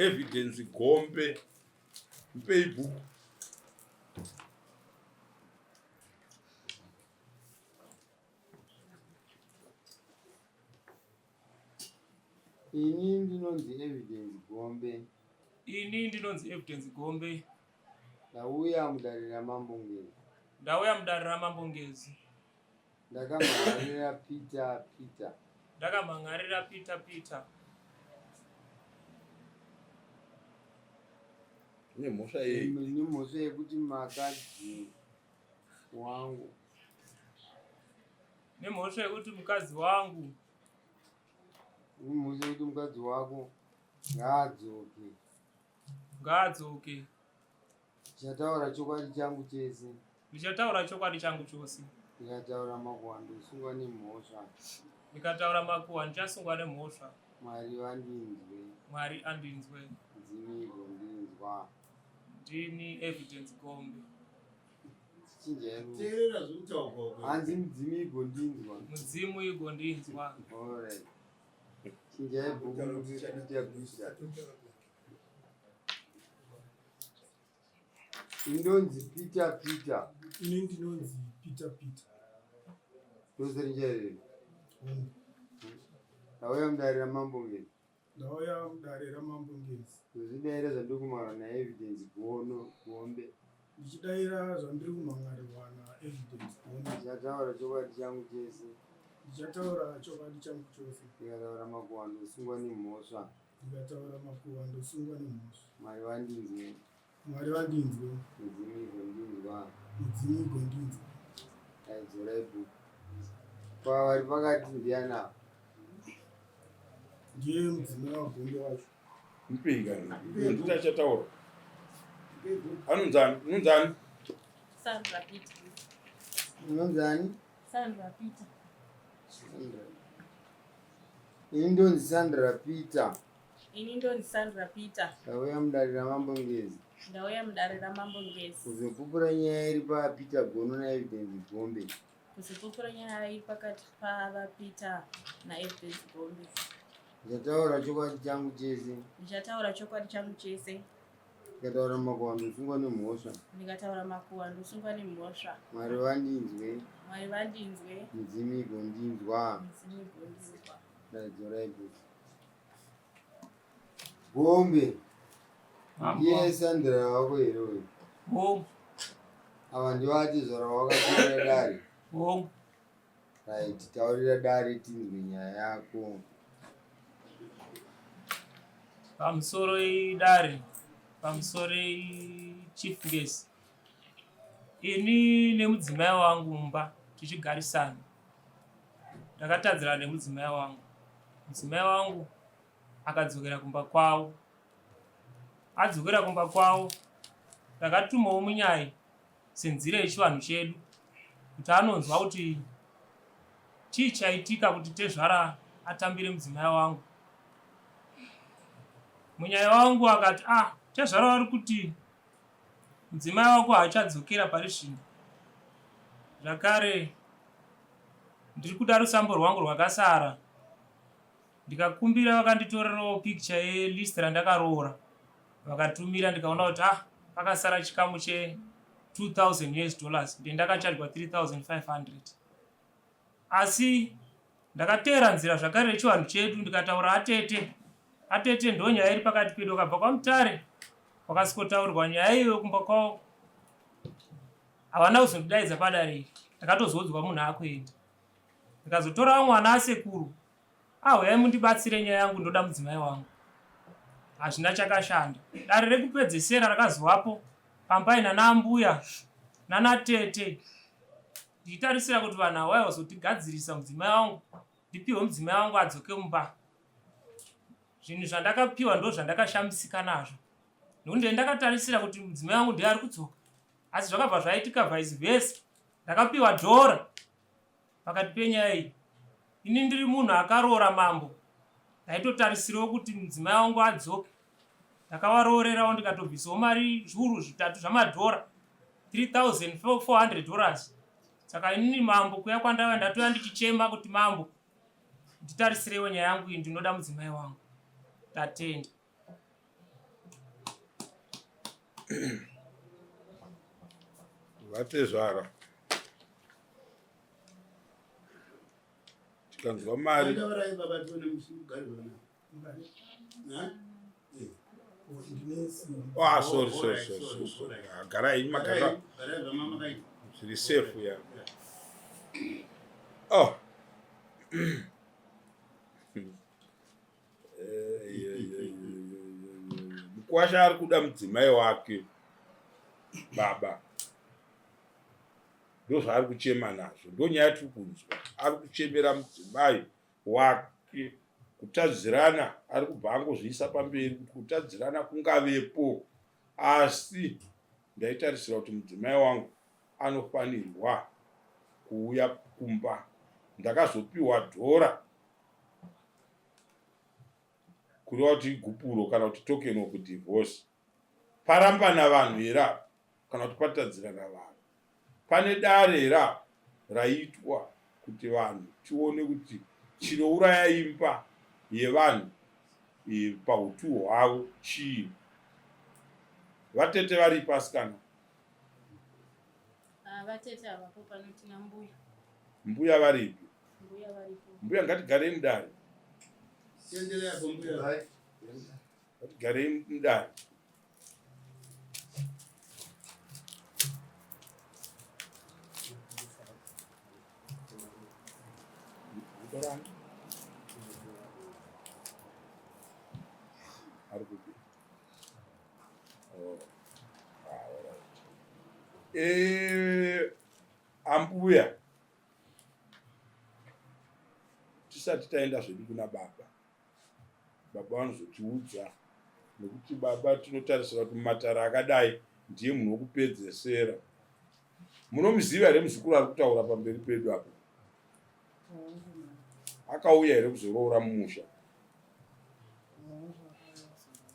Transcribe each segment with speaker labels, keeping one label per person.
Speaker 1: Evidence Gombe. Mupei bhuku.
Speaker 2: Ini ndinonzi Evidence Gombe.
Speaker 3: Ini ndinonzi Evidence Gombe.
Speaker 2: Ndauya mudare raMambo Ngezi.
Speaker 3: Ndauya mudare raMambo Ngezi.
Speaker 2: Ndakamhan'arira Peter Peter.
Speaker 3: Ndakamhan'arira Peter Peter.
Speaker 1: Nemhosva yei?
Speaker 2: Nemhosva yekuti makadzi wangu.
Speaker 3: Nemhosva yekuti mukadzi wangu.
Speaker 2: Nemhosva yekuti mukadzi wako ngaadzoke.
Speaker 3: Ngaadzoke.
Speaker 2: Ndichataura chokwadi changu chese.
Speaker 3: Ndichataura chokwadi changu chose.
Speaker 2: Ndikataura makuhwa ndosungwa nemhosva.
Speaker 3: Ndikataura makuhwa ndichasungwa nemhosva.
Speaker 2: Mwari vandinzwe.
Speaker 3: Mwari andinzwe.
Speaker 2: Ndimi gondinzwa.
Speaker 3: Ndini Evidence Gombe.
Speaker 2: Teerera zvekutaurwa. Hanzi mudzimu igondinzwa.
Speaker 3: Mudzimu igondinzwa.
Speaker 2: Alright. Chinjai bhuku mukuita kuita. Ndinonzi Peter Peter.
Speaker 4: Ini ndinonzi Peter Peter.
Speaker 2: Tose rinjerere. Ndauya mudare raMambo Ngezi.
Speaker 4: Ndauya mudare raMambo Ngezi.
Speaker 2: Kuzvidaira zvandiri kumhan'ara naEvidence Gono Gombe.
Speaker 4: Ndichidaira zvandiri kumhan'arirwa naEvidence Gombe.
Speaker 2: Ndichataura chokwadi changu chese.
Speaker 4: Ndichataura chokwadi changu chose.
Speaker 2: Ndikataura makuhwa ndosungwa nemhosva.
Speaker 4: Ndikataura makuhwa ndosungwa nemhosva.
Speaker 2: Mwari vandinzwe.
Speaker 4: Mwari vandinzwe.
Speaker 2: Midzimu igondinzwa.
Speaker 4: Midzimu igondinzwa.
Speaker 2: Aidzorai bhuku. Kwavari pakati ndiani apa?
Speaker 4: Ndiye mudzimai waGombe wacho.
Speaker 1: Mupei kana. Nditi achataura. Anonzani? Unonzani?
Speaker 5: Sandra Peter.
Speaker 2: Unonzani?
Speaker 5: Sandra Peter.
Speaker 2: Sandra. Ini ndonzi Sandra Peter.
Speaker 5: Ini ndonzi Sandra Peter.
Speaker 2: Ndauya mudare raMambo Ngezi.
Speaker 5: Ndauya mudare raMambo Ngezi.
Speaker 2: Kuzopupura nyaya iri paPeter Gono naEvidence Gombe.
Speaker 5: Kuzopupura nyaya iri pakati pavaPeter naEvidence Gombe.
Speaker 2: Ndichataura chokwadi changu chese.
Speaker 5: Ndichataura chokwadi changu chese.
Speaker 2: Ndikataura makuhwa ndosungwa nemhosva.
Speaker 5: Ndikataura makuhwa ndosungwa nemhosva.
Speaker 2: Mwari vandinzwe.
Speaker 5: Mwari vandinzwe.
Speaker 2: Midzimu igondinzwa.
Speaker 5: Midzimu igondinzwa.
Speaker 2: Ndadzorai bhuku. Gombe. Ndiye Sandra wako here uyu?
Speaker 3: Hongu.
Speaker 2: Ava ndivati zvara wakatorera dare.
Speaker 3: Hongu.
Speaker 2: Right, taurira dare tinzwe nyaya yako.
Speaker 3: Pamusoro idare, pamusoro chief Ngezi. Ini nemudzimai wangu mumba tichigarisana. Ndakatadzirana nemudzimai wangu. Mudzimai wangu akadzokera kumba kwavo. Adzokera kumba kwavo, ndakatumawo munyai senzira yechivanhu chedu kuti anonzwa kuti chii chaitika kuti tezvara atambire mudzimai wangu. Munyai wangu akati ah, tezvara vari kuti mudzimai wako haachadzokera pari zvino. Zvakare ndiri kuda rusambo rwangu rwakasara Ndikakumbira vakanditorerawo picture yelist randakaroora vakatumira ndikaona kuti ah pakasara chikamu che 2000 us dollars ndiye ndakachajwa 3500 asi ndakateera nzira zvakare rechivanhu chedu ndikataura atete atete ndonyaya iri pakati pedu akabva kwamutare kwakasikotaurwa nyaya iyoyo kumba kwavo havana kuzondidaidza padare iri ndakatozoudzwa munhu akuenda ndikazotora vamwe vana asekuru Ah, huyai mundibatsire nyaya yangu ndoda mudzimai wangu. Hazvina chakashanda. Dare rekupedzesera rakazovapo pambai nana ambuya nana tete ndichitarisira kuti vanhu ava vazotigadzirisa mudzimai wangu ndipiwe mudzimai wangu adzoke mumba. Zvinhu zvandakapiwa ndo zvandakashamisika nazvo nekuti ndee ndakatarisira kuti mudzimai wangu ndiye ari kudzoka asi zvakabva zvaitika vice versa ndakapiwa dhora Pakati penyaya iyi, ini ndiri munhu akaroora mambo, ndaitotarisirawo kuti mudzimai wangu adzoke. Ndakavaroorerawo ndikatobvisawo mari zviuru zvitatu zvamadhora, 3400 dollars. Saka inini mambo kuya kwandava ndatouya ndichichema kuti mambo nditarisirewo nyaya yangu iyi, ndinoda mudzimai wangu. Ndatenda.
Speaker 1: Vatezvara. Tikanzwa mari.
Speaker 6: Taurai baba tione mugari zvakanaka.
Speaker 4: Mugari.
Speaker 6: Ha? Eh.
Speaker 4: Oh, ndine simba.
Speaker 1: Ah, sorry,
Speaker 6: Oh,
Speaker 1: sorry,
Speaker 6: alright,
Speaker 1: sorry,
Speaker 6: sorry,
Speaker 1: sorry, sorry.
Speaker 6: alright.
Speaker 1: Ah, Garai magara
Speaker 6: Garai, garai zvamamakaita.
Speaker 1: zviri safe ya. Oh. Eh, ye, ye, ye, ye, ye, ye. Mukwasha ari kuda mudzimai wake baba ndozvaari kuchema nazvo ndonyaya yatiri kunzwa ari kuchemera mudzimai wake kutadzirana ari kubva angozviisa pamberi kuti kutadzirana kungavepo asi ndaitarisira kuti mudzimai wangu anofanirwa kuuya kumba ndakazopiwa dhora kureva kuti igupuro kana kuti token of divorce parambana vanhu here apa kana kuti patadzirana vanhu pane dare here apa raitwa kuti vanhu tione kuti chinouraya imba yevanhu e, pautu hwavo chii vatete varipo asikana
Speaker 5: Ah, vatete havapo pano tina mbuya.
Speaker 1: Mbuya varipi?
Speaker 5: Mbuya varipo.
Speaker 1: Mbuya ngatigarei mudare.
Speaker 6: Tenderai apo mbuya.
Speaker 2: Right.
Speaker 1: Ngatigarei mudare. Ari kupi? Oh. Ah, all right. Eh, ambuya tisati taenda zvedu kuna baba baba vanozotiudza nekuti baba tinotarisira kuti mumatare akadai ndiye munhu wekupedzesera munomuziva here muzukuru ari kutaura pamberi pedu apo akauya here kuzoroora mumusha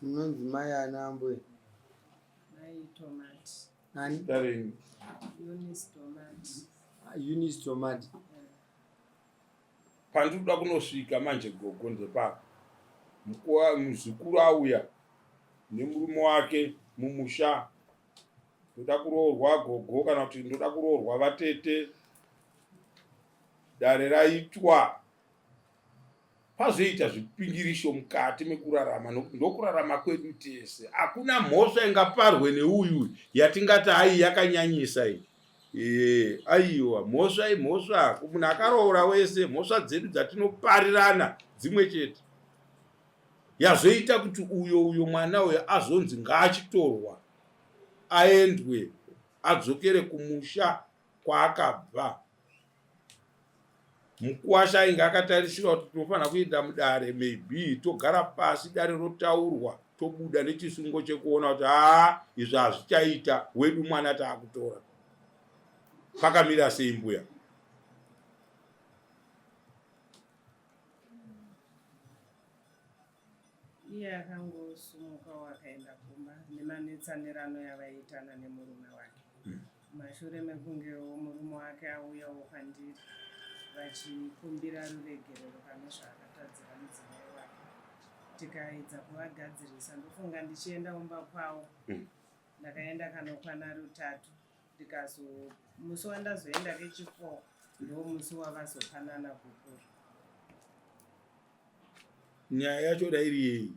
Speaker 2: Munonzi mai ana ambuya?
Speaker 7: Mai Tomati.
Speaker 2: Nani?
Speaker 1: Tarini.
Speaker 7: Eunice Tomati.
Speaker 2: Ah, Eunice Tomati.
Speaker 1: Pandiri kuda kunosvika manje gogo ndepapa. Mukua muzukuru auya nemurume wake mumusha. Ndoda kuroorwa gogo kana kuti ndoda kuroorwa vatete. Dare raitwa pazoita zvipingirisho mukati mekurarama nokuti ndokurarama kwedu tese hakuna mhosva ingaparwe neuyu yatingati hai yakanyanyisa iyi e, aiwa mhosva imhosva munhu akaroora wese mhosva dzedu dzatinoparirana dzimwe chete yazoita kuti uyo uyo mwana uyo azonzi ngaachitorwa aendwe adzokere kumusha kwaakabva Mukuwasha ainge akatarisira kuti tinofanira kuenda mudare maybe togara pasi dare rotaurwa tobuda nechisungo chekuona kuti haa izvi hazvichaita wedu mwana taakutora. Pakamira sei mbuya?
Speaker 7: Iye akangosumukawo akaenda kumba nemanetsanirano yavaiitana nemurume wake. Mashure mekungewo murume wake auyawo kwandiri vachikumbira ruregerero pane zvaakatadzira mudzimai wake, tikaedza kuvagadzirisa. Ndofunga ndichienda kumba kwavo ndakaenda kanokwana rutatu ndikazo musi wandazoenda kechifour ndomusi wavazopanana gupuro.
Speaker 1: Nyaya yacho da iri yei?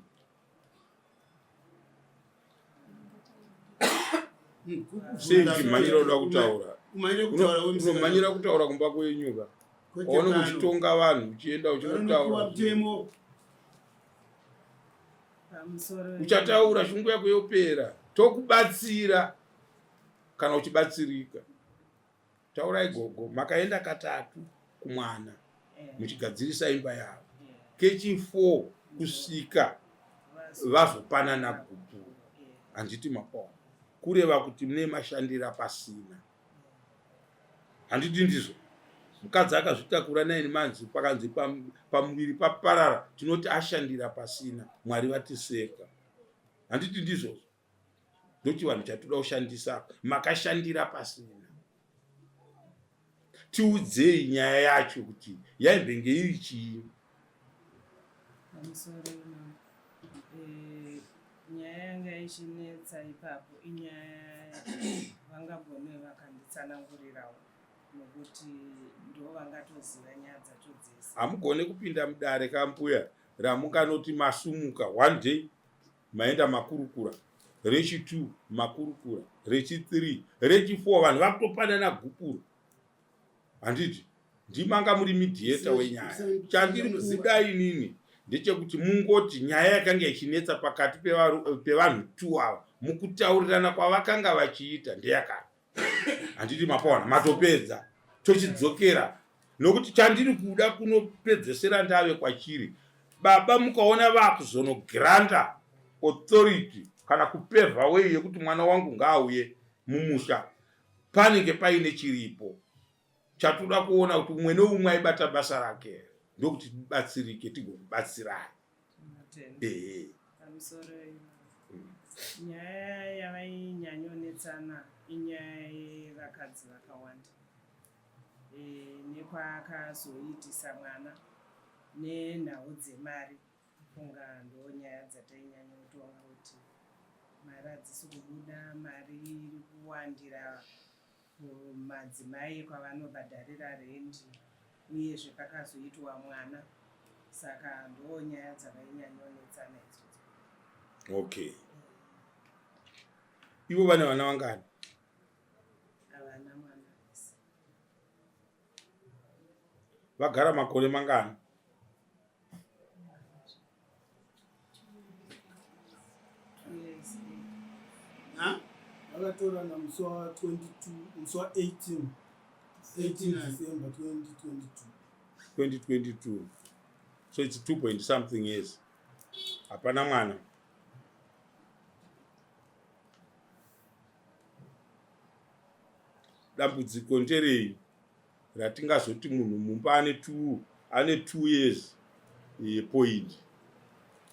Speaker 1: Sei uchimhanyira kuda kutaura? Unomhanyira kutaura kumba kwenyu ka? Waone uchitonga vanhu uchienda uchinotaura. Uchataura shungu yako yopera. Tokubatsira kana uchibatsirika. Taurai gogo, makaenda katatu kumwana muchigadzirisa imba yavo kechi 4 kusvika vazopanana gupuro handiti mapawa kureva kuti mune mashandira pasina handiti ndizvo mukadzi akazvitakura 9 months pakanzi pamuviri paparara tinoti ashandira pasina mwari vatiseka handiti ndizvozvo ndochivanhu chatoda kushandisa apa makashandira pasina tiudzei nyaya yacho kuti yaimbenge iri chii
Speaker 7: pamusoro eh, nyaya yanga ichinetsa inetsa ipapo inyaya vangagone vakanditsanangurirawo nokuti ndo vangatoziva nyaya dzacho dzese.
Speaker 1: Hamugone kupinda mudare kambuya ramunganoti masumuka one day maenda makurukura rechi 2 makurukura rechi 3 rechi 4 vanhu vakutopanana gupuro handiti ndimanga muri mediator wenyaya chandiri kuda inini ndechekuti mungoti nyaya yakanga ichinetsa pakati pevanhu two ava mukutaurirana kwavakanga vachiita ndeyakati handiti mapaona matopedza tochidzokera nokuti chandiri kuda kunopedzesera ndave kwachiri baba mukaona vakuzonogranta authority kana kupevha way yekuti mwana wangu ngaauye mumusha panenge paine chiripo chatoda kuona kuti umwe neumwe aibata basa rake ndokuti tibatsirike tigokubatsirai
Speaker 7: ehe pamusoro nyaya yavainyanyonetsana inyaya yevakadzi vakawanda e, nekwaakazoitisa mwana nenhau dzemari funga ndonyaya dzatainyanya kutonga kuti mari hadzisi kubuda mari iri kuwandira kumadzimai kwavanobhadharira rendi uyezve pakazoitwa mwana saka ndo nyaya dzavainyanyonetsana idzodzo.
Speaker 1: Okay, ivo vane vana vangani?
Speaker 7: Havana mwana vese.
Speaker 1: Vagara makore mangani?
Speaker 7: 2 years.
Speaker 6: Ha?
Speaker 4: Vakatorana musi wa22, musi wa18, 18 December 2022.
Speaker 1: 2022, so it's 2 point something years hapana mwana. Dambudziko nderei ratingazoti munhu mumba ane 2 years point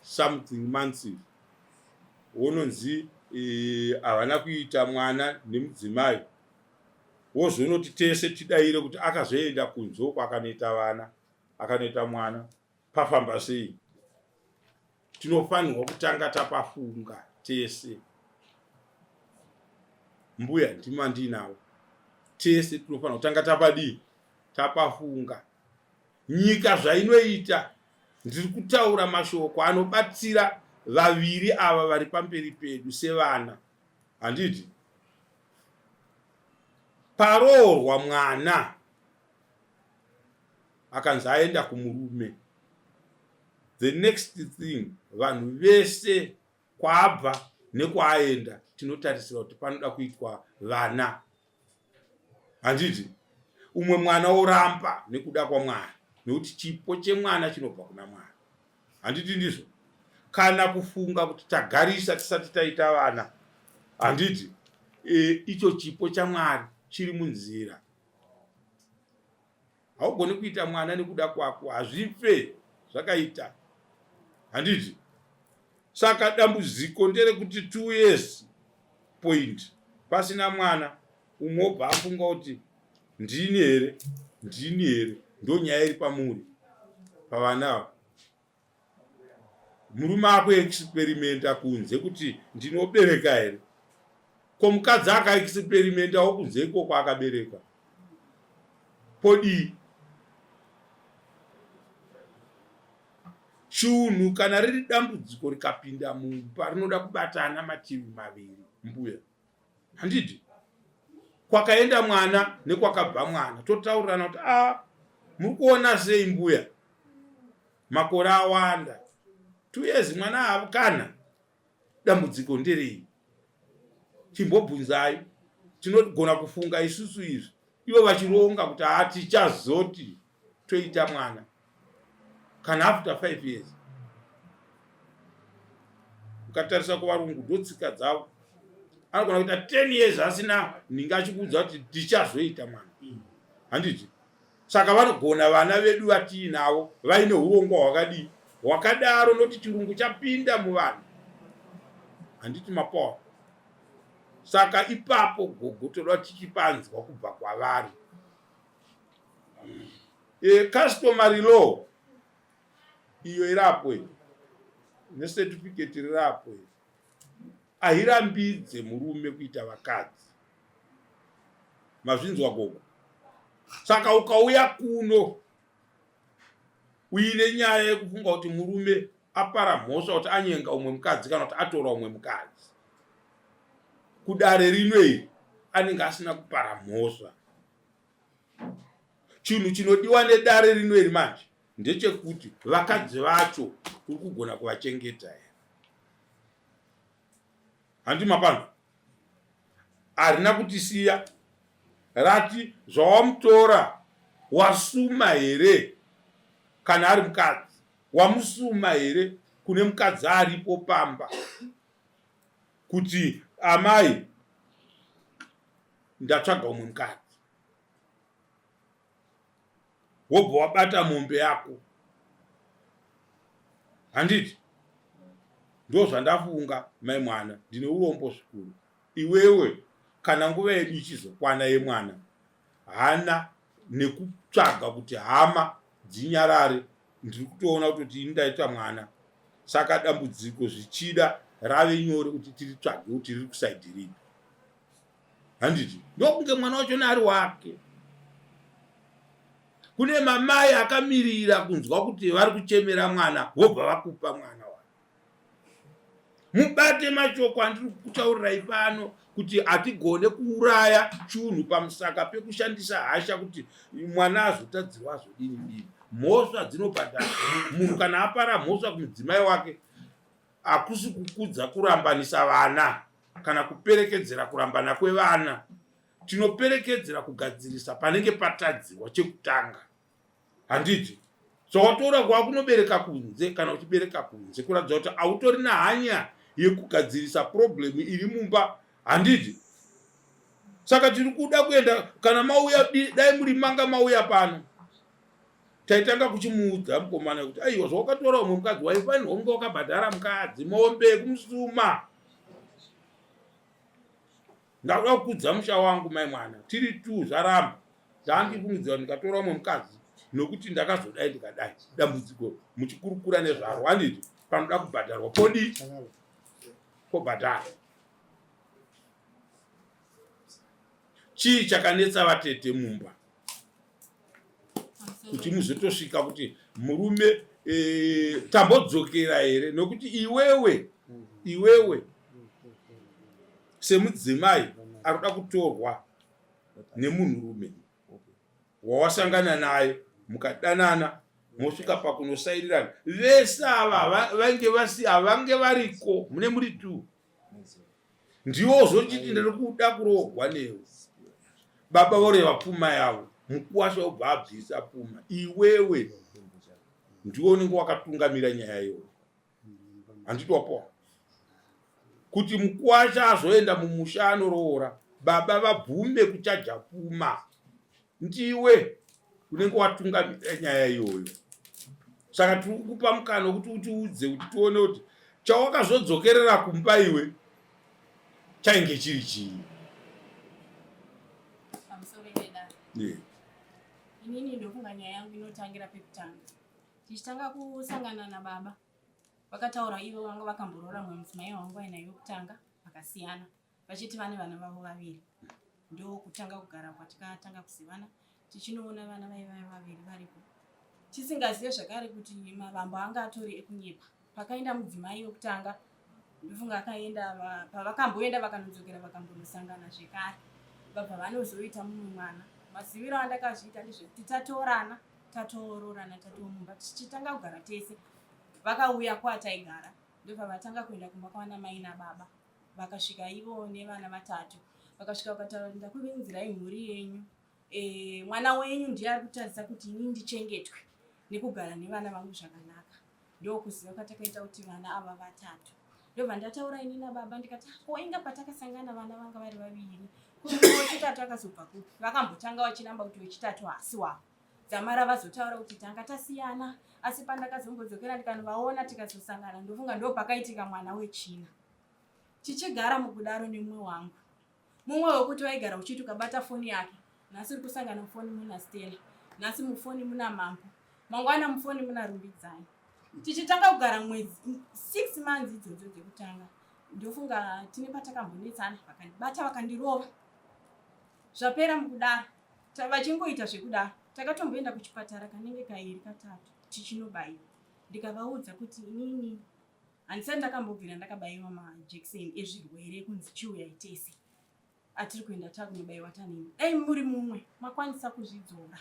Speaker 1: something months wononzi havana kuita mwana nemudzimai, wozonoti tese tidayire kuti akazoenda kunze uko akanoita vana, akanoita mwana, pafamba sei? Tinofanirwa kutanga tapafunga tese. Mbuya ndimandinawo, tese tinofanira kutanga tapadii, tapafunga. Nyika zvainoita, ndiri kutaura mashoko anobatsira vaviri ava vari pamberi pedu sevana, handiti? Paroorwa mwana akanzi aenda kumurume, the next thing vanhu vese kwaabva nekwaaenda tinotarisira kuti panoda kuitwa vana, handiti? Umwe mwana oramba nekuda kwamwari, nekuti chipo chemwana chinobva kuna Mwari, handiti ndizvo? Kana kufunga kuti tagarisa tisati taita vana, handiti? Icho chipo chamwari chiri munzira. Haugoni kuita mwana nekuda kwako, hazvife zvakaita, handiti? Saka dambudziko nderekuti 2 years point pasina mwana, umwe obva afunga kuti ndini here, ndini here? Ndo nyaya iri pamuri pavana ava. Murume akuexperimenta kunze kuti ndinobereka here. Ko mukadzi akaexperimentawo kunze ikoko akabereka, podii? Chunhu kana riri dambudziko rikapinda mumba rinoda kubatana mativi maviri, mbuya, handiti? Kwakaenda mwana nekwakabva mwana totaurirana kuti a ah, muri kuona sei mbuya, makore awanda, 2 years, mwana kana dambudziko nderei? Chimbobvunzai. Tinogona kufunga isusu izvi, ivo vachironga kuti hatichazoti toita mwana kana after 5 years. Ukatarisa kuvarungu, ndotsika dzavo, anogona kuita 10 years asina nhinga achikuudza kuti tichazoita mwana, handiti? Saka vanogona vana vedu vatiinavo vaine urongwa hwakadii hwakadaro, nokuti chirungu chapinda muvanhu, handiti mapawa? Saka ipapo gogo toda tichipanzwa kubva kwavari. Customary law iyo irapo iyi necertificate rirapo iyi. Ahirambidze murume kuita vakadzi. Mazvinzwa gogo? Saka ukauya kuno uine nyaya yekufunga kuti murume apara mhosva kuti anyenga umwe mukadzi kana kuti atora umwe mukadzi, kudare rino iri anenge asina kupara mhosva. Chinhu chinodiwa nedare rino iri manje ndechekuti vakadzi vacho uri kugona kuvachengeta here? Handi mapano harina kutisiya rati zvawamutora wasuma here kana ari mukadzi wamusuma here kune mukadzi aripo pamba kuti amai ndatsvaga umwe mukadzi wobva wabata mombe yako handiti ndozvandafunga mai mwana ndine urombo zvikuru iwewe kana nguva yedu ichizokwana yemwana hana nekutsvaga kuti hama dzinyarare ndiri kutoona kutoti ini ndaita mwana saka dambudziko zvichida rave nyore kuti tiritsvage kuti riri kusaidhi ripi handiti ndokunge mwana wachona ari wake kune mamai akamirira kunzwa kuti vari kuchemera mwana vobva vakupa mwana wake mubate mashoko andiri kutaurirai pano kuti hatigone kuuraya chunhu pamusaka pekushandisa hasha kuti mwana azotadzirwa azodini dini mhosva dzinobhadhara munhu kana apara mhosva kumudzimai wake hakusi kukudza kurambanisa vana kana kuperekedzera kurambana kwevana tinoperekedzera kugadzirisa panenge patadziwa chekutanga handiti zvawatora kwakunobereka kunze kana uchibereka kunze kuratidza kuti hautorina hanya yekugadzirisa problemu iri mumba handiti saka tiri kuda kuenda kana mauya dai muri manga mauya pano taitanga kuchimuudza mukomana kuti aiwa zvawakatora umwe mukadzi waifanirwa kunge wakabhadhara mukadzi mombe yekumusuma ndakuda kukudza musha wangu mai mwana tiri two zvaramba zvaandifungidzira ndikatora umwe mukadzi nokuti ndakazodai ndikadai dambudziko muchikurukura nezvaro handiti panoda kubhadharwa podii pobhadhara chii chakanetsa vatete mumba kuti muzotosvika kuti murume e, tambodzokera here nokuti iwewe iwewe semudzimai ari kuda kutorwa nemunhurume wawasangana naye mukadanana mosvika pakunosairirana vese ava vange vasi havange variko mune muri two ndiwo uzochiti ndiri kuda kuroogwa newe baba voreva pfuma yavo mukuwasha wobva abvisa pfuma iwewe ndiwo unenge wakatungamira nyaya iyoyo handiti wapoa kuti mukuwasha azoenda mumusha anoroora baba vabvume kuchaja pfuma ndiwe unenge watungamira nyaya iyoyo saka tiri kukupa mukana wekuti utiudze kuti tione kuti chawakazodzokerera kumba iwe chainge chiri chii
Speaker 5: yeah. Inini ndofunga nyaya yangu inotangira pekutanga tichitanga kusangana nababa vakataura ivo vanga vakamboroora mumwe mudzimai wangu ainaye wekutanga vakasiyana vachiti vane vana vavo vaviri ndokutanga kugara kwatikatanga kuzivana tichinoona vana vaiva vaviri varipo tisingazive zvakare kuti mavambo anga atori ekunyepa pakaenda mudzimai wekutanga ndofunga akaenda pavakamboenda vakanodzokera vakambonosangana zvekare vabva vanozoita mumwe mwana maziviro andakazviita ndezvekuti tatorana tatoororana tatomumba tichitanga kugara tese vakauya kwataigara ndobva vatanga kuenda kumba kwana mai nababa vakasvika ivo nevana vatatu vakasvika vakataura kuti ndakuvinzirai mhuri yenyu e, mwana wenyu ndiye ari kutadzisa kuti ini ndichengetwe nekugara nevana vangu zvakanaka ndokuziva kwatakaita kuti vana ava vatatu ndobva ndataura ini nababa ndikati ah, ko inga patakasangana vana vanga vari vaviri wechitatu akazobva kupi vakambotanga vachiramba kuti wechitatu haasi wavo dzamara vazotaura kuti tanga tasiyana asi pandakazombodzokera ndikanovaona tikazosangana ndofunga ndo pakaitika mwana wechina tichigara mukudaro nemumwe wangu mumwe wekuti waigara uchiti ukabata foni yake nhasi uri kusangana mufoni muna stella nhasi mufoni muna mambo mangwana mufoni muna rumbidzai tichitanga kugara mwedzi six months idzodzo dzekutanga Ndofunga tine patakambonetsana vakandibata vakandirova. Zvapera mukudaro vachingoita zvekudaro takatomboenda kuchipatara kanenge kairi katatu tichinobaiwa ndikavaudza kuti inini handisati ndakambobvira ndakabaiwa majekiseni ezvirwere kunzi chiuyai tese atiri kuenda takunobaiwa tanini dai muri mumwe makwanisa kuzvidzora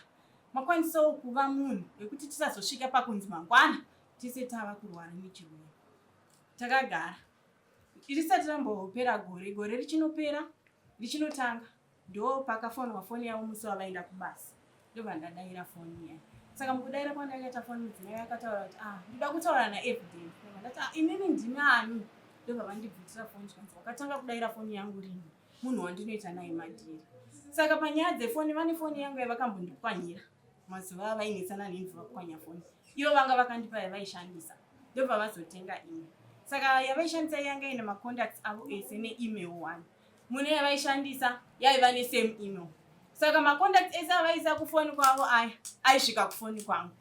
Speaker 5: makwanisawo kuva munhu wekuti tisazosvika pakunzi mangwana tese tava kurwara nechirwere takagara risati rambopera gore gore richinopera richinotanga ndo pakafonwa foni yavo musi wavaenda kubasa ndobva ndadaira foni iya saka mukudaira kwandakaita foni mudzimai akataura kuti ah ndoda kutaura naevidence ndobva ndati ah imimi ndimi ani ndobva vandibvutira foni zvikanzi wakatanga kudaira foni yangu rini munhu wandinoita naye madhiri saka panyaya dzefoni vane foni yangu yavakambondipwanyira mazuva avainetsana neni vakupwanya foni ivo vanga vakandipa yavaishandisa ndobva vazotenga imwe saka yavaishandisa yanga ine macontacts avo ese neemail one mune yavaishandisa yaiva nesame email saka macontacts ese avaisa kufoni kwavo aya aisvika kufoni kwangu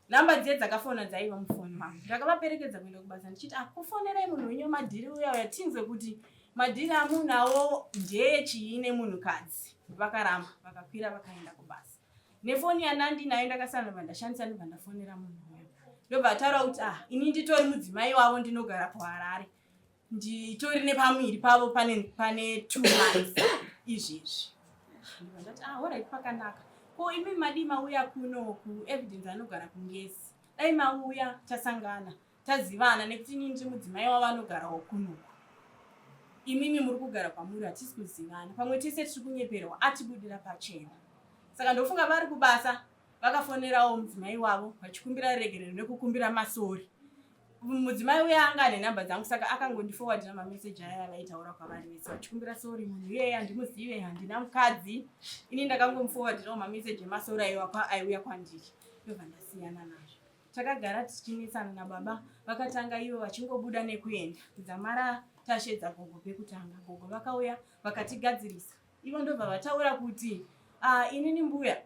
Speaker 5: nhamba dziye dzakafona dzaiva mufoni mangu ndakavaperekedza kuenda kubasa ndichiti ah, kufonerai munhu wenyu madhiri uya uya tinzwe kuti madhiri amunawo ndeyechii nemunhukadzi vakaramba vakakwira vakaenda kubasa nefoni yandandinayo ndakasara ndobva ndashandisa ndobva ndafonera munhu uyo ndobva ataura kuti ah ini nditori mudzimai wavo ndinogara kuharare nditori nepamuviri pavo pane pane two months izvezvi ndobva ndati ah horait pakanaka ko imi madii mauya kuno kuevidence anogara kungezi dai mauya tasangana tazivana nekuti inini ndiri mudzimai wavo anogarawo kunoku imimi muri kugara kwamuri hatisi kuzivana pamwe tese tiri kunyeperwa atibudira pachena saka ndofunga vari kubasa vakafonerawo mudzimai wavo vachikumbira regerero nekukumbira masori mudzimai uya anga ane nhamba dzangu saka akangondifowardira mameseji aya avaitaura kwavari vese vachikumbira sori munhu iyeye handimuzive handina mukadzi ini ndakangomufowardirawo mameseji emasori aiwa aiuya kwandiri ndobva ndasiyana nazvo Takagara tichinetsana nababa vakatanga ivo vachingobuda nekuenda kudzamara tashedza gogo pekutanga. Gogo vakauya vakatigadzirisa ivo ndobva vataura kuti ah, inini mbuya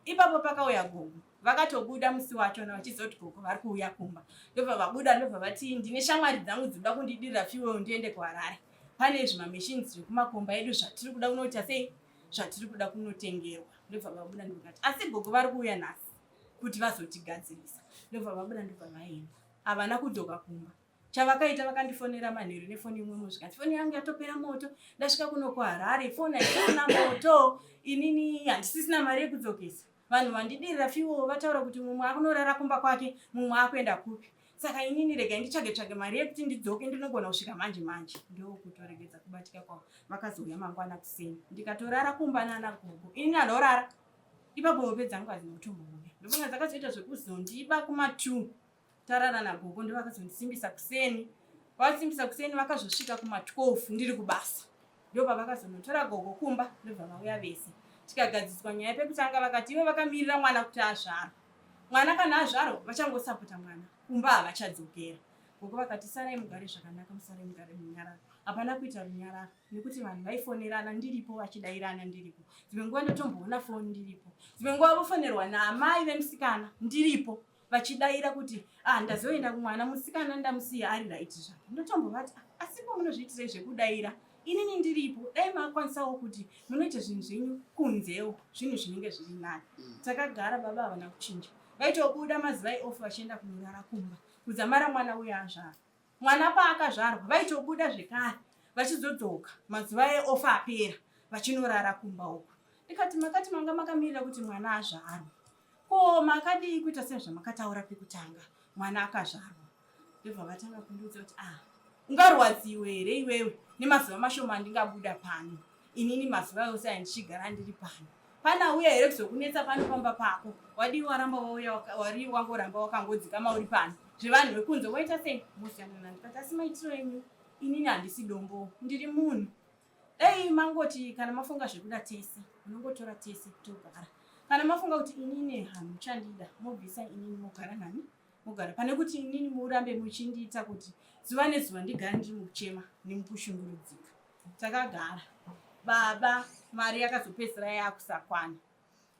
Speaker 5: ipapo pakauya gogo vakatobuda musi wachona vachizoti gogo vari kuuya kumba ndobva vabuda ndobva vati ndine shamwari dzangu dzinoda kundidirira fuel ndiende kuharare pane zvimamachines zvekumakomba edu zvatiri kuda kunoita sei zvatiri kuda kunotengerwa ndobva vabuda ndikati asi gogo vari kuuya nhasi kuti vazotigadzirisa ndobva vabuda ndobva vaenda havana kudzoka kumba chavakaita vakandifonera manheru nefoni imwemo zvikanzi foni yangu yatopera moto ndasvika kuno kuharare foni haisina moto inini handisisina mari yekudzokesa vanhu vandidirira fiwo vataura kuti mumwe akunorara kumba kwake mumwe akuenda kupi saka inini regai nditsvage tsvage mari yekuti ndidzoke ndinogona kusvika manje manje ndokutoregedza kubatika kwavo vakazouya mangwana kuseni ndikatorara kumba nana gogo inini andorara ipapo hope dzangu hadzina kutombouya ndofunga dzakazoita zvekuzondiba kuma-two tarara nagogo ndo vakazondisimbisa kuseni vasimbisa kuseni vakazosvika kuma-12 ndiri kubasa ndopavakazonotora gogo kumba ndobva vauya vese tikagadziswa nyaya pekutanga vakati ivo vakamirira mwana kuti azvarwa mwana kana azvarwa vachangosapota mwana kumba havachadzokera gogo vakati sarai mugare zvakanaka musarai mugare munyararo hapana kuita runyararo nekuti vanhu vaifonerana ndiripo vachidairana ndiripo dzimwe nguva ndotomboona foni ndiripo dzimwe nguva vofonerwa naamai vemusikana ndiripo vachidaira kuti ah ndazoenda kumwana musikana ndamusiya ari right zvake ndotombovati ah, asipo munozviitirei zvekudaira inini ndiripo dai makwanisawo kuti munoita zvinhu zvenyu kunzewo zvinhu zvinenge zviri nani mm. takagara baba havana kuchinja vaitobuda mazuva eoff vachienda kunorara kumba kudzamara mwana uyo azvara Mwana paakazvarwa vaitobuda zvekare vachizodzoka mazuva eofa apera vachinorara kumba uku. Ndikati makati manga makamirira kuti mwana azvarwe. Ko makadii kuita sezvamakataura pekutanga mwana akazvarwa? Ndobva vatanga kundiudza kuti ah ungarwadziwe here iwewe nemazuva mashoma andingabuda pano inini mazuva ose andichigara ndiri pano pana uya here kuzokunetsa pano pamba pako wadii waramba wauya wari wangoramba wakangodzikama uri pano zvevanhu vekunze waita sei mosiyana ndikati asi maitiro enyu inini handisi dombo ndiri munhu dai mangoti kana mafunga zvekuda tese munongotora tese togara kana mafunga kuti inini hamuchandida mobvisa inini mogara nani mogara pane kuti inini murambe muchindiita kuti zuva nezuva ndigare ndiri mukuchema nemukushungurudzika takagara baba mari yakazopedzisira yakusakwana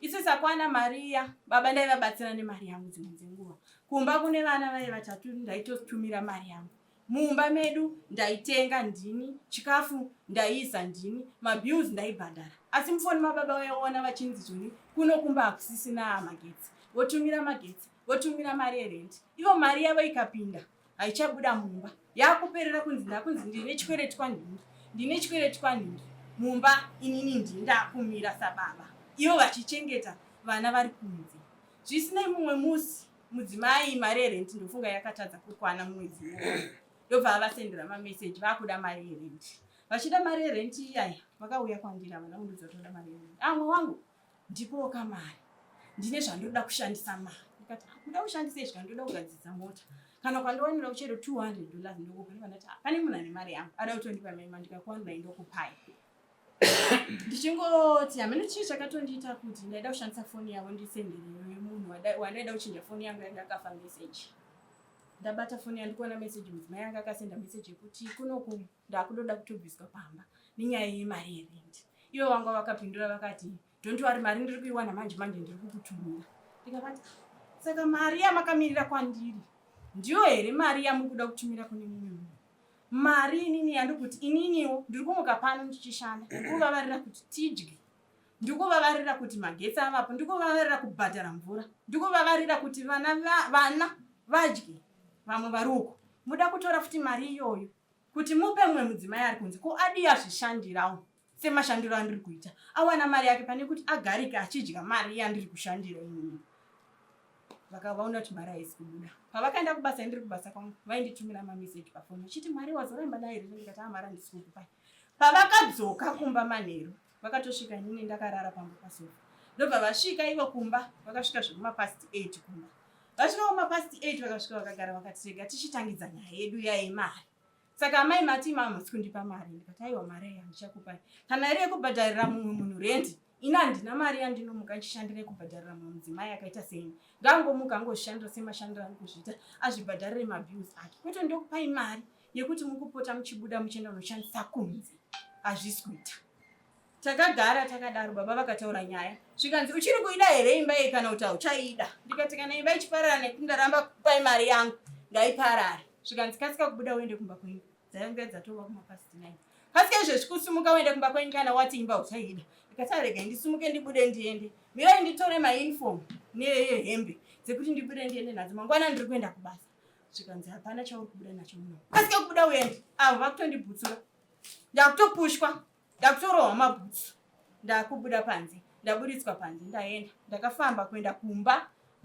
Speaker 5: isisakwana mari iya baba ndaivabatsira nemari yangu dzimwe dzenguva kumba kune vana vaye vatatu ndaitotumira mari yangu Mumba medu ndaitenga ndini, chikafu ndaiisa ndini, mabills ndaibhadhara. Asi mufoni mababa vaiona vachinzi zvoni kuno kumba hakusisina magetsi. Votumira magetsi, votumira mari yerenti. Ivo mari yavo ikapinda haichabuda mumba. Yakuperera kunzi ndakunzi ndine chikwereti kwanhingi, ndine chikwereti kwanhingi. Mumba inini ndini ndakumira sababa. Ivo vachichengeta vana vari kunze. Zvisinei mumwe musi mudzimai mari yerenti ndofunga yakatadza kukwana mumwedzi iwowo ndobva avasendera mameseji vakuda mari yerenti vachida mari yerenti iyaya vakauya kwandiri havana kundiudza kuti vada mari yerenti amwe ah, wangu ndipowo kamari ndine zvandoda kushandisa mari ndikati ah, kuda kushandisa izvi kandoda kugadzirisa mota kana kwandiwanira kuchero 200 dollars ndokupa ndikandati ah, pane munhu ane mari yangu ada kutondipa maima ndikakuwanirai ndokupai ndichingoti hameno chii chakatondiita kuti ndaida kushandisa foni yavo ndisendere munhu wandaida kuchinja foni yangu yanga akafa message ndabata foni yandikuona message mudzimai yanga akasenda message yekuti kunoku ndakutoda kutobviswa pamba nenyaya yemari yerent ivo vanga vakapindura vakati don't worry mari ndiri kuiwana manje manje ndiri kukutumira ndikavati saka mari yamakamirira kwandiri ndiyo here mari yamukuda kutumira kune mumwe munhu mari inini yandikuti ininiwo ndiri kumuka pano ndichishanda ndikuvavarira kuti tidye ndikuvavarira kuti magetsi avapo ndikuvavarira kubhadhara mvura ndikuvavarira kuti vana vana vadye vamwe vari uko muda kutora futi mari iyoyo kuti mupe mumwe mudzimai ari kunze ko adii azvishandirawo semashandiro andiri kuita awana mari yake pane kuti agarike achidya mari yandiri kushandira inini vakavaona kuti mari haisi kubuda pavakaenda kubasa indiri kubasa kwangu vainditumira mameseji pafoni vachiti mari wazoramba nayo here ndikati a ah, mari handisi kukupai pavakadzoka kumba manheru vakatosvika inini ndakarara pamba pasofa ndobva vasvika ivo kumba vakasvika zvekumapast 8 kumba vasvika kumapast 8 vakasvika vakagara vakati rega tichitangidza nyaya yedu yaimari saka amai mati imama musi kundipa mari ndikati aiwa mari iyi handichakupai kana iri yekubhadharira mumwe munhu rendi ini handina mari yandinomuka ndichishandira yekubhadharira mumwe mudzimai akaita seini ngangomuka angozvishandira semashandiro ari kuzviita azvibhadharire mabills ake kwete ndokupai mari yekuti mukupota muchibuda muchienda kunoshandisa kunze hazvisi kuita Takagara takadaro baba vakataura nyaya zvikanzi uchiri kuida here imba iyi kana kuti hauchaida ndikati kana imba ichiparara nekuti ndaramba kupai mari yangu ngaiparare zvikanzi kasika kubuda uende kumba kwenyu dzainge dzatova kumapast nine kasika izvezvi kusimuka uende kumba kwenyu kana wati imba uchaida ndikati arega ndisimuke ndibude ndiende mirai nditore mauniform nehembe dzekuti ndibude ndiende nadzo mangwana ndiri kuenda kubasa zvikanzi hapana chauri kubuda nacho muno kasika kubuda uende avo vakutondibhutsura ndakutopushwa Ndakutorohwa mabhutsu ndakubuda panze ndaburitswa panze ndaenda ndakafamba kuenda kumba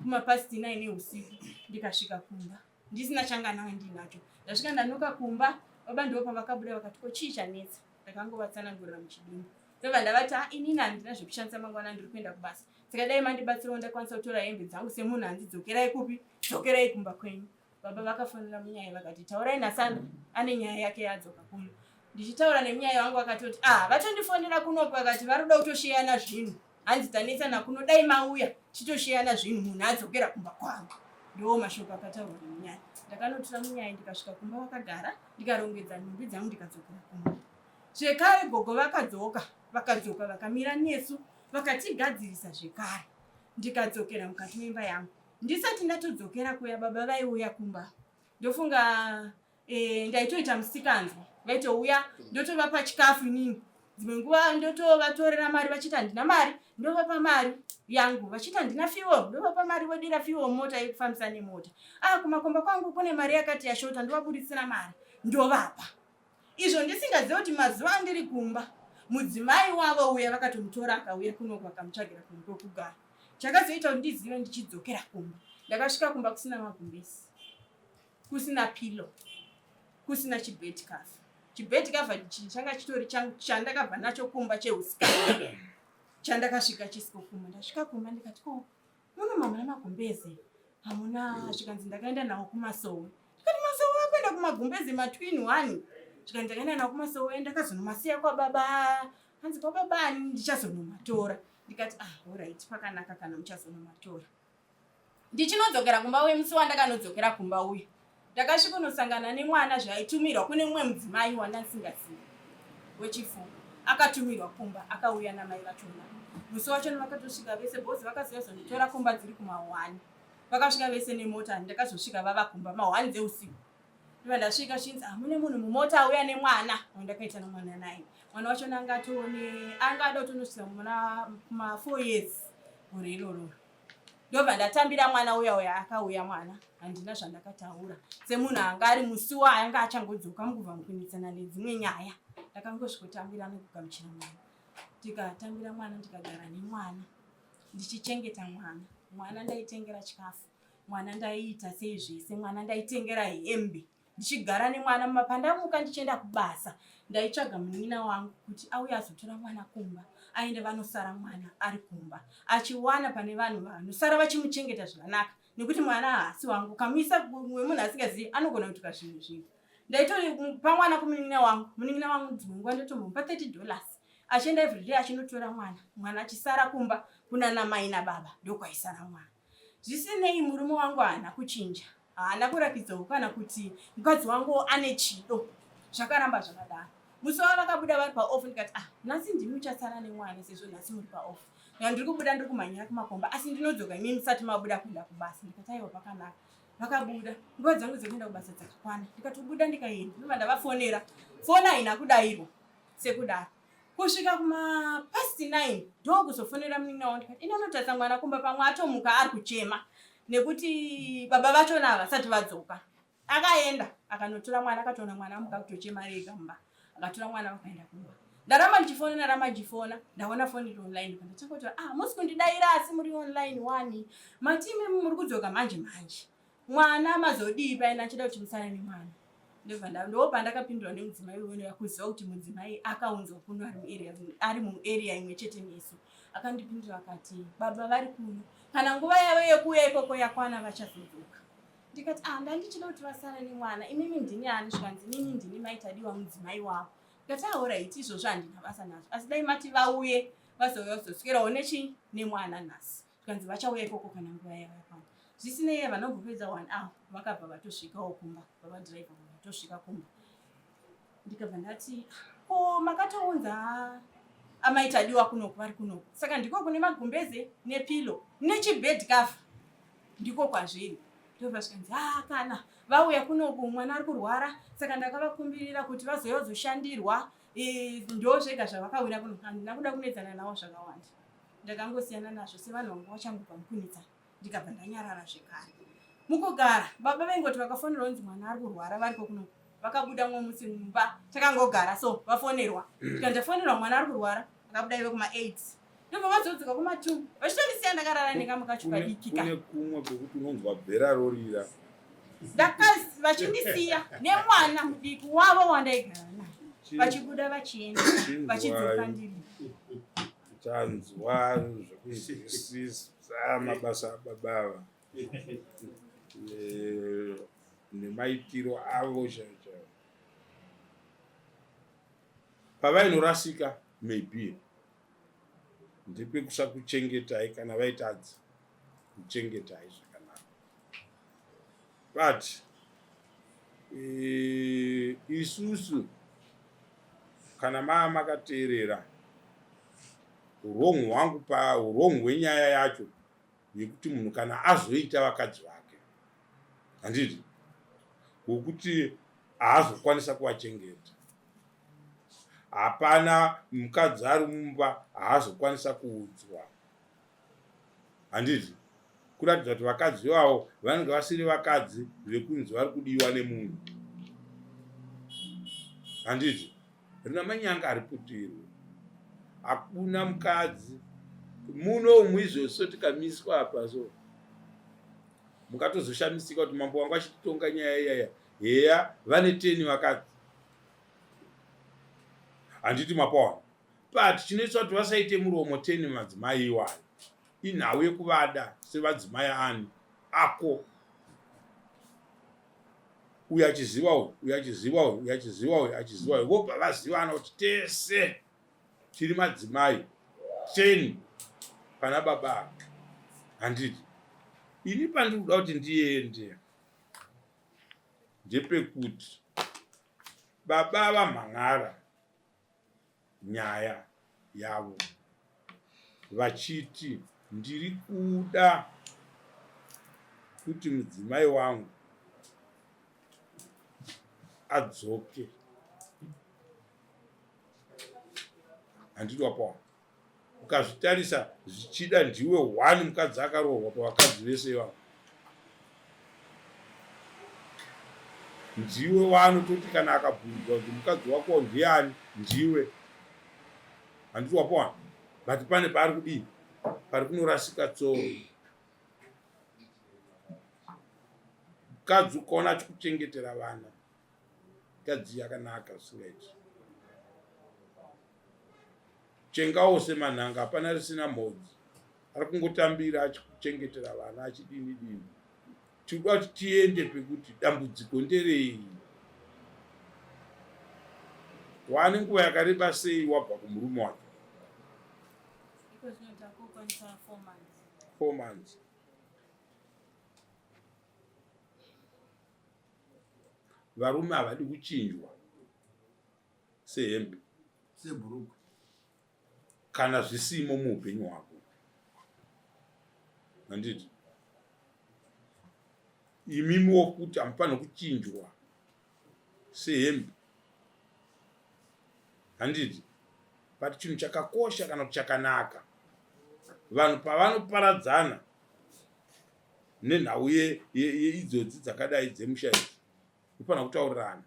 Speaker 5: kumapast 9 eusiku ndikasvika kumba ndisina changanawe ndinacho ndasvika ndanoka kumba baba ndivo pavakabuda vakati ko chii chanetsa ndakangovatsanangurira muchidimbu ndobva ndavati ah, inini handina zvekushandisa mangwana ndiri kuenda kubasa saka dai mandibatsirawo ndakwanisa kutora hembe dzangu semunhu hanzi dzokerai kupi dzokerai kumba kwenyu Baba vakafonera munyai vakati taurai naSandra ane nyaya yake yadzoka kuno. Ndichitaura nemunyai wangu akatoti ah vatondifonera kuno vakati vari kuda kutosheyana zvinhu. Hanzi tanetsana kuno dai mauya titosheyana zvinhu munhu adzokera kumba kwangu. Ndiwo mashoko akataurwa nemunyai. Ndakanotora munyai ndikasvika kumba vakagara ndikarongedza nhumbi dzangu ndikadzokera kumba. Zvekare gogo vakadzoka vakadzoka vakamira nesu vakatigadzirisa zvekare ndikadzokera mukati memba yangu. Ndisati ndatodzokera kuya baba vaiuya kumba ndofunga e, ndaitoita musikanzwa vaitouya ndotovapa chikafu inini dzimwe nguva ndotovatorera mari vachiti handina mari ndovapa mari yangu vachiti handina fuel ndovapa mari vodira fuel mota yekufambisa nemota ah kumakomba kwangu kune mari yakati yashota ndovabuditsira mari ndovapa izvo ndisingazive kuti mazuva andiri kumba mudzimai wavo uya vakatomutora akauya kuno vakamutsvagira kumwe kwekugara Chakazoita kuti ndizive ndichidzokera kumba, ndakasvika kumba kusina magumbezi, kusina pillow, kusina chibed cover. Chibed cover changa chitori chandakabva nacho kumba cheusikana chandakasvika chisiko kumba. Ndasvika kumba ndikati ko muno mamuna magumbeze hamuna, zvikanzi ndakaenda nawo kumasowe. Ndikati masowe akuenda kumagumbeze matwin one, zvikanzi ndakaenda nawo kumasowe ndakazonomasiya kwababa, hanzi kwababa ani ndichazonomatora ndikati ah orit pakanaka kana muchazonomatora ndichinodzokera kumba uye musi wandakanodzokera kumba uye ndakasvika unosangana nemwana zvaitumirwa kune mumwe mudzimai wandandisingazivi wechifuku akatumirwa kumba akauya namai vachona musi wachona vakatosvika vese bhozi vakazouya zonditora kumba dziri kumahwani vakasvika vese nemota ndakazosvika vava kumba mahwani dzeusiku. Ndobva ndasvika zvinzi ah, mune munhu mumota auya nemwana wandakaita nomwana naye. Mwana wacho anga atone anga ada kutonosvika muna ma 4 years gore iroro. Ndobva ndatambira mwana uya uya akauya mwana handina zvandakataura semunhu anga ari musi waanga achangodzoka mukubva mukunetsana nedzimwe nyaya ndakangosvikotambira nekugamuchira mwana tikatambira mwana ndikagara nemwana ndichichengeta mwana mwana ndaitengera chikafu mwana ndaiita sei zvese mwana ndaitengera hembe ndichigara nemwana muma pandamuka ndichienda kubasa ndaitsvaga munin'ina wangu kuti auye azotora mwana kumba aende vanosara mwana ari kumba achiwana pane vanhu vanosara vachimuchengeta zvakanaka nekuti mwana haasi wangu ukamuisa wemunhu asingazivi anogona kuitika zvinhu zvinhu ndaitopa mwana kumunin'ina wangu munin'ina wangu dzimwe nguva ndotombomupa 30 dollars achienda everyday achinotora mwana mwana achisara kumba kunana mai nababa ndokwaisara mwana Zvisinei, murume wangu haana kuchinja, haana kurakidzawo kana kuti mukadzi wangu ane chido. Zvakaramba zvakadaro. Musi wavo vakabuda vari paoff ndikati ah, nhasi ndimi muchasara nemwana sezvo nhasi muri paoff. Ndikati ndiri kubuda ndiri kumhanyira kumakomba asi ndinodzoka imi musati mabuda kuenda kubasa. Ndikati aiwa pakanaka. Vakabuda. Nguva dzangu dzekuenda kubasa dzakakwana. Ndikatobuda ndikaenda. Ndobva ndavafonera. Foni haina kudairwa sekudaro. Kusvika kuma past 9 ndokuzofonera munin'ina wangu ndikati ini unotarisa mwana kumba pamwe atomuka ari kuchema nekuti baba vachona havasati vadzoka. Akaenda akanotora mwana akatoona mwana amuka kutochema rega mumba akatora mwana vakaenda kumba. Ndaramba ndichifona ndaramba ndichifona ndaona foni iri online ndatanga kuti ah musi kundidaira asi muri online wani mati imi muri kudzoka manje manje mwana mazodii paina achida kuti musare nemwana ndobva ndopandakapindura nemudzimai uyo kuziva kuti mudzimai akaunzwa kuno ari muarea imwe chete nesu akandipindura akati baba vari kuno kana nguva yavo yekuuya ikoko yakwana vachazodzoka ndikati ah ndandichida kuti vasare nemwana imimi ndini ani zvikanzi inini ndini maitadiwa mudzimai wavo ndikati ahoraiti ah, izvozvo handina basa nazvo asi dai mati vauye vazouya kuzoswerawo nechi nemwana nhasi zvikanzi vachauya ikoko kana nguva yavo yakwana zvisinei vanongopedza one hour vakabva vatosvikawo kumba baba driver vatosvika kumba ndikabva ndati ko makatounza amai tadiwa kunoku vari kunoku saka ndiko kune magumbeze nepilo nechibed cover ndiko kwazviri ndobva zvikanzi ah kana vauya kunoku mwana ari kurwara saka ndakavakumbirira kuti vazouya kuzoshandirwa e, ndo zvega zvavakawira kuno handina kuda kunetsana navo zvakawanda ndakangosiyana nazvo sevanhu vanga vachangobva mukunetsana ndikabva ndanyarara zvekare mukugara baba vaingoti vakafonerwa kunzi mwana ari kurwara variko kuno vakabuda mumwe musi mumba takangogara so vafonerwa tika ndafonerwa mwana ari kurwara vakabuda ive kuma eight ndobva vazodzoka kuma two vachitondisiya ndakarara ndingamukachu kadiki ka
Speaker 1: kune kumwe kwekuti unonzwa bhera rorira
Speaker 5: ndakazi vachindisiya nemwana mudiki wavo wandaigara naye vachibuda vachienda vachidzoka ndiri
Speaker 1: Tanzwa zvekunzwisisa mabasa ababa ava nemaitiro avo chaivo chaivo. Pavainorasika maybe ndepekusakuchengetai kana vaitadza kuchengetai zvakanaka but e, isusu kana maa makateerera urong hwangu pa urong hwenyaya yacho yekuti munhu kana azoita vakadzi vake handiti hwekuti haazokwanisa kuvachengeta hapana mukadzi ari mumba haazokwanisa kuudzwa handiti kuratidza kuti vakadzi ivavo vanenge vasiri vakadzi vekunzi vari kudiwa nemunhu handiti rina manyanga hariputirwe hakuna mukadzi muno umu izvozvo tikamiswa apa so mukatozoshamisika kuti mambo wangu achititonga nyaya iyaya heya vane teni vakadzi handiti mapawana but chinoitisa kuti vasaite muromo teni madzimai iwayo inhau yekuvada sevadzimai ani ako uyu achiziva uyu uyu achiziva uyu uyu achiziva uyu achiziva uyu vobva vazivana kuti tese tiri madzimai teni pana baba ake handiti ini pandiri kuda kuti ndiende ndepekuti baba vamhan'ara nyaya yavo vachiti ndiri kuda kuti mudzimai wangu adzoke handiti wapawa ukazvitarisa zvichida ndiwe one mukadzi akaroorwa pavakadzi vese ivavo ndiwe waanototi kana akabvunzwa kuti mukadzi wako ndiani ndiwe handiti wapawa but pane paari kudii pari kunorasika tsoro mukadzi ukaona achikuchengetera vana mukadzi yakanaka zvisingaiti chengawo semanhanga hapana risina mhodzi ari kungotambira achikuchengetera vana achidini dini tinoda kuti tiende pekuti dambudziko nderei wane nguva yakareba sei wabva kumurume wacho four months varume havadi kuchinjwa sehembe
Speaker 2: sebhuruku
Speaker 1: kana zvisimo muupenyu hwako handiti imimiwo kuti hamufanira kuchinjwa sehembe handiti but chinhu chakakosha kana kuti chakanaka vanhu pavanoparadzana nenhau yeidzodzi dzakadai dzemusha idzi unofanira kutaurirana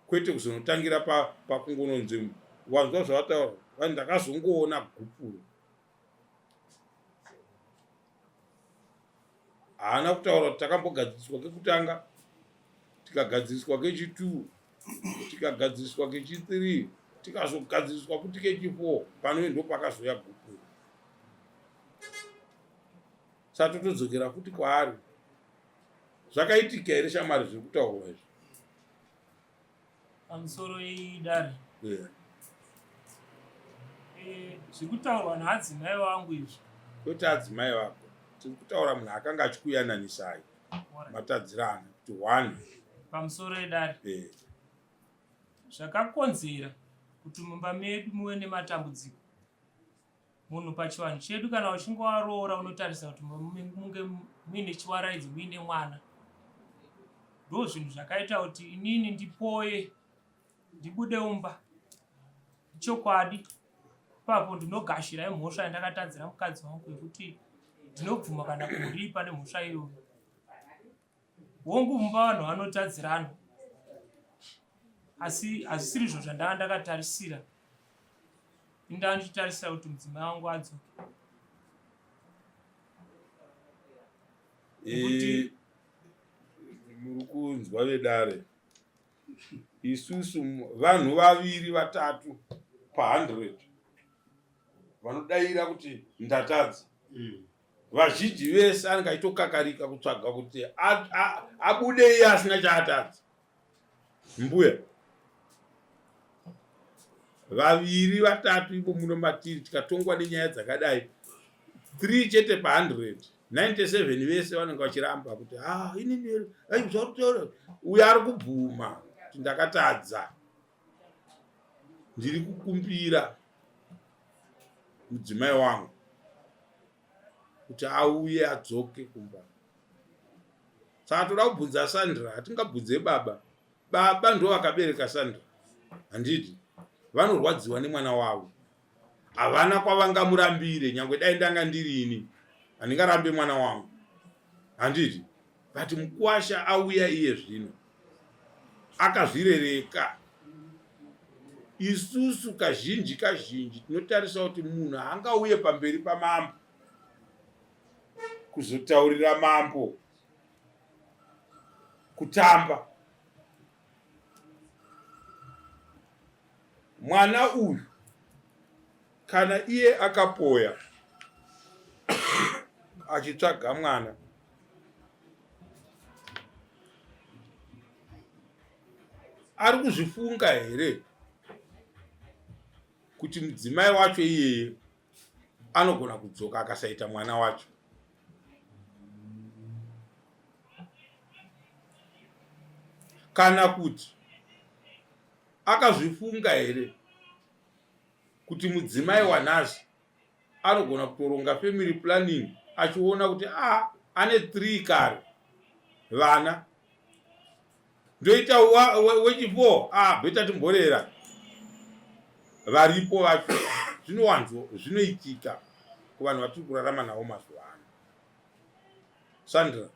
Speaker 1: kwete kuzonotangira pakungononzi wanzwa zvavataura vanhu ndakazongoona gupuro haana kutaura kuti takambogadziriswa kekutanga tikagadziriswa kechitwo tikagadziriswa kechithree tikazogadziriswa futi kechifour pano ndo pakazouya gupuro sa totodzokera futi kwaari zvakaitika here shamwari zviri kutaurwa izvi
Speaker 3: pamusoro idare yeah. Eh, zviri kutaurwa naadzimai vangu izvi
Speaker 1: kwete adzimai vako tiri kutaura munhu akanga achikuyananisai matadzirana kuti one
Speaker 3: pamusoro edare
Speaker 1: yeah.
Speaker 3: Zvakakonzera kuti mumba medu muve nematambudziko munhu pachivanhu chedu kana uchinge waroora unotarisa kuti munge muine chiwaraidzo muine mwana ndo zvinhu zvakaita kuti inini ndipoye ndibude umba chokwadi ipapo ndinogashira imhosva yandakatadzira mukadzi wangu yekuti ndinobvuma kana kuripa nemhosva iyoyo Hongu mumba vanhu vanotadzirana asi hazvisiri izvo zvandanga ndakatarisira. Indaa ndichitarisira kuti mudzimai wangu adzoke.
Speaker 1: Nekuti muri kunzwa vedare isusu vanhu vaviri vatatu pa100 vanodaira kuti ndatadza mm. Vazhinji vese anenge achitokakarika kutsvaga kuti abude iye asina chaatadza. Mbuya vaviri vatatu ivo muno matiri tikatongwa nenyaya dzakadai 3 chete pa100 97 vese vanenge vachiramba kuti ah, inini zvauri uyo ari kubvuma kuti ndakatadza ndiri kukumbira mudzimai wangu kuti auye adzoke kumba saka toda kubvunza Sandra hatingabvunze baba baba ndo vakabereka Sandra handiti vanorwadziwa nemwana wavo havana kwavangamurambire nyangwe dai ndanga ndirini handingarambe mwana wangu handiti but mukwasha auya iye zvino akazvirereka isusu kazhinji kazhinji tinotarisa kuti munhu haangauye pamberi pamambo kuzotaurira mambo kutamba mwana uyu kana iye akapoya achitsvaga mwana ari kuzvifunga here kuti mudzimai wacho iyeye anogona kudzoka akasaita mwana wacho kana kuti akazvifunga here kuti mudzimai wanhasi anogona kutoronga family planning achiona kuti a ah, ane 3 kare vana ndoita wechifour ah beta timborera varipo vacho zvinowanzo zvinoitika kuvanhu vatiri kurarama navo mazuva ano sandra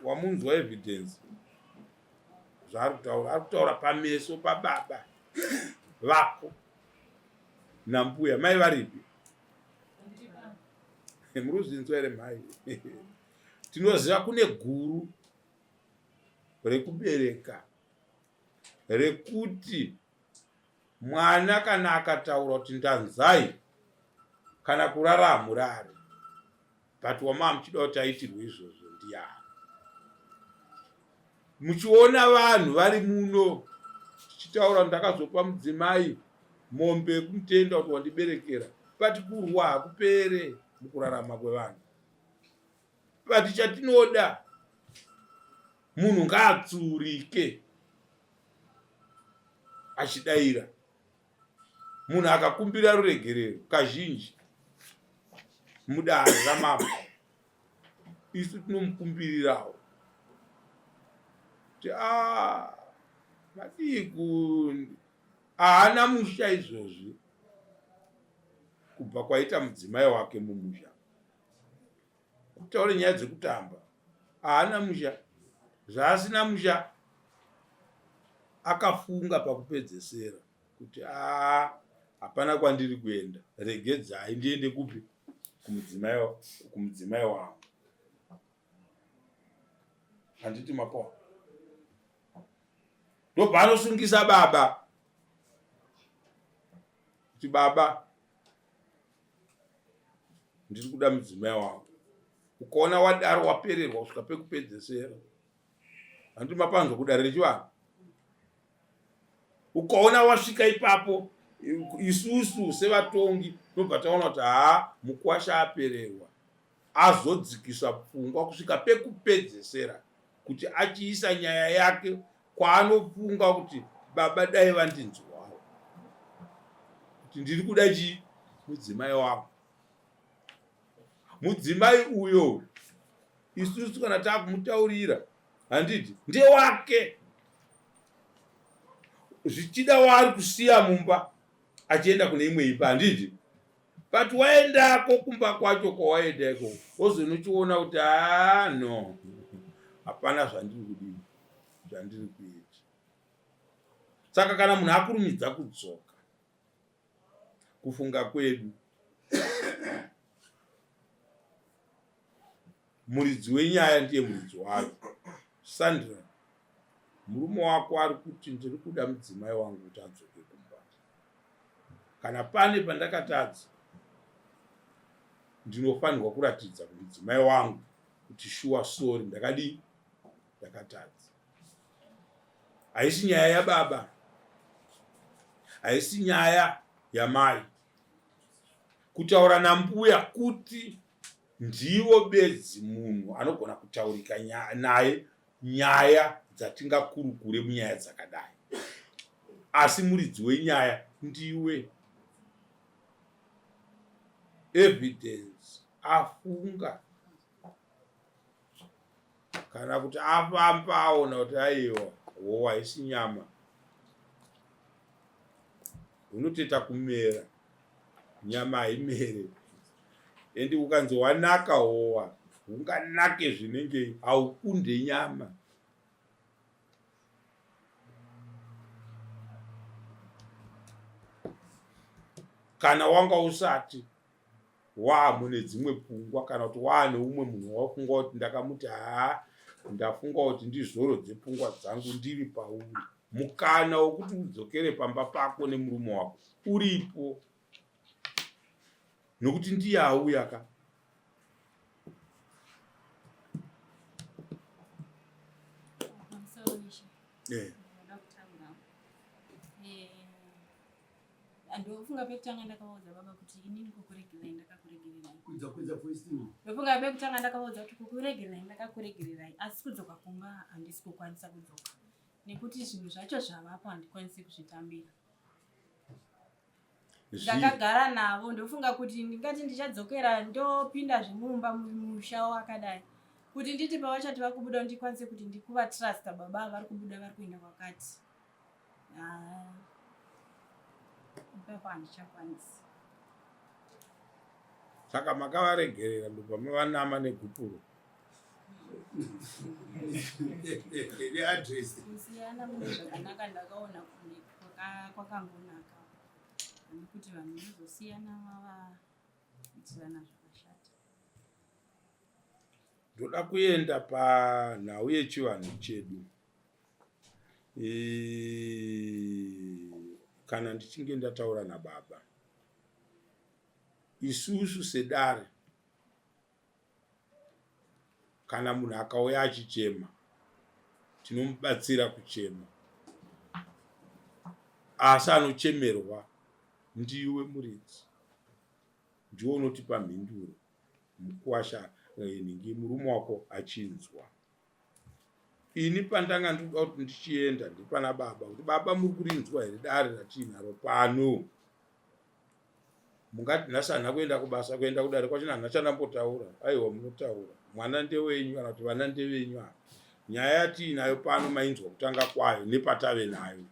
Speaker 1: wamunzwa evidence zvaari kutaura ari kutaura pameso pababa vako nambuya mai varipi muri kuzvinzwa here mhai tinoziva kune guru rekubereka rekuti mwana kana akataura kuti ndanzai kana kurara hamurari but wamaa muchida kuti aitirwe izvozvo ndiyani muchiona vanhu vari muno tichitaura ndakazopa mudzimai mombe yekumutenda kuti wandiberekera but kurwa hakupere mukurarama kwevanhu but chatinoda munhu ngaatsuurike achidaira munhu akakumbira ruregerero kazhinji mudare ramambo isu tinomukumbirirawo kuti a ah, madii ku haana musha izvozvi kubva kwaita mudzimai wake mumusha kutaure nyaya dzekutamba haana musha zvaasina musha akafunga pakupedzesera kuti aa hapana kwandiri kuenda regedzai ndiende kupi kumudzimai wangu handiti mapoa ndobva anosungisa baba kuti baba ndiri kuda mudzimai wangu ukaona wadaro wapererwa kusvika pekupedzesera handiti mapanzwa kudare rechivanhu ukaona wasvika ipapo isusu sevatongi tobva taona kuti haa mukwasha apererwa azodzikisa pfungwa kusvika pekupedzesera kuti achiisa nyaya yake kwaanofunga kuti baba dai vandinzwawo kuti ndiri kuda chii mudzimai wangu mudzimai uyo isusu kana takumutaurira handiti ndewake zvichida waari kusiya mumba achienda kune imwe imba handiti but waendako kumba kwacho kwawaenda ikoko wozonochiona kuti haa no hapana zvandiri kudii zvandiri kuita saka kana munhu akurumidza kudzoka kufunga kwedu muridzi wenyaya ndiye muridzi wayo sandra murume wako ari kuti ndiri kuda mudzimai wangu kuti adzoke kumba kana pane pandakatadza ndinofanirwa kuratidza kumudzimai wangu kuti shuwa sori ndakadii ndakatadza haisi nyaya yababa haisi nyaya yamai kutaura nambuya kuti ndivo bedzi munhu anogona kutaurika naye nyaya dzatingakurukure munyaya dzakadai asi muridzi wenyaya ndiwe evidence afunga kana kuti afamba aona kuti aiwa howa haisi nyama unoteta kumera nyama haimere endi ukanzi wanaka howa unganake zvinenge haukunde nyama kana wanga usati waamune dzimwe pfungwa kana kuti waane umwe munhu wafunga kuti ndakamuti haa ndafunga kuti ndizorodze pfungwa dzangu ndiri pauri mukana wekuti udzokere pamba pako nemurume wako uripo nokuti ndiye auya ka
Speaker 5: yeah. Ndofunga pekutanga ndakavaudza baba kuti inini kukuregererai ndakakuregererai.
Speaker 6: Kwidza kwidza voice thing.
Speaker 5: Ndofunga pekutanga ndakavaudza kuti kukuregererai ndakakuregererai asi kudzoka kumba handisi kukwanisa kudzoka nekuti zvinhu zvacho zvavapo handikwanisi kuzvitambira. Ndakagara navo ndofunga kuti ndingati ndichadzokera ndopinda zvemumba mumusha wakadai kuti nditi pavachati vakubuda ndikwanise kuti ndikuvatrusta baba vari kubuda vari kuenda kwakati. Ah, ipapo handichakwanisi.
Speaker 1: Saka makavaregerera ndobva mavanama negupuro.
Speaker 6: Neaddress.
Speaker 5: Kusiyana mune zvakanaka ndakaona kunge kwakangonaka. Pane kuti vanhu vozosiyana vava kuitirana zvakashata.
Speaker 1: Ndoda kuenda panhau yechivanhu chedu. Kana ndichinge ndataura nababa, isusu sedare, kana munhu akauya achichema, tinomubatsira kuchema, asi anochemerwa ndiwe muridzi, ndiwe unotipa mhinduro. Mukuwasha nhingi murume wako achinzwa. Ini pandanga ndikuda kuti ndichienda ndipana baba kuti baba muri kurinzwa here dare ratiinaro pano? Mungati nhasi handina kuenda kubasa, kuenda kudare kwachona handina chandambotaura. Aiwa, munotaura, mwana ndewenyu kana kuti vana ndevenyu. Apa nyaya yatiinayo pano mainzwa kutanga kwayo nepatave nayo,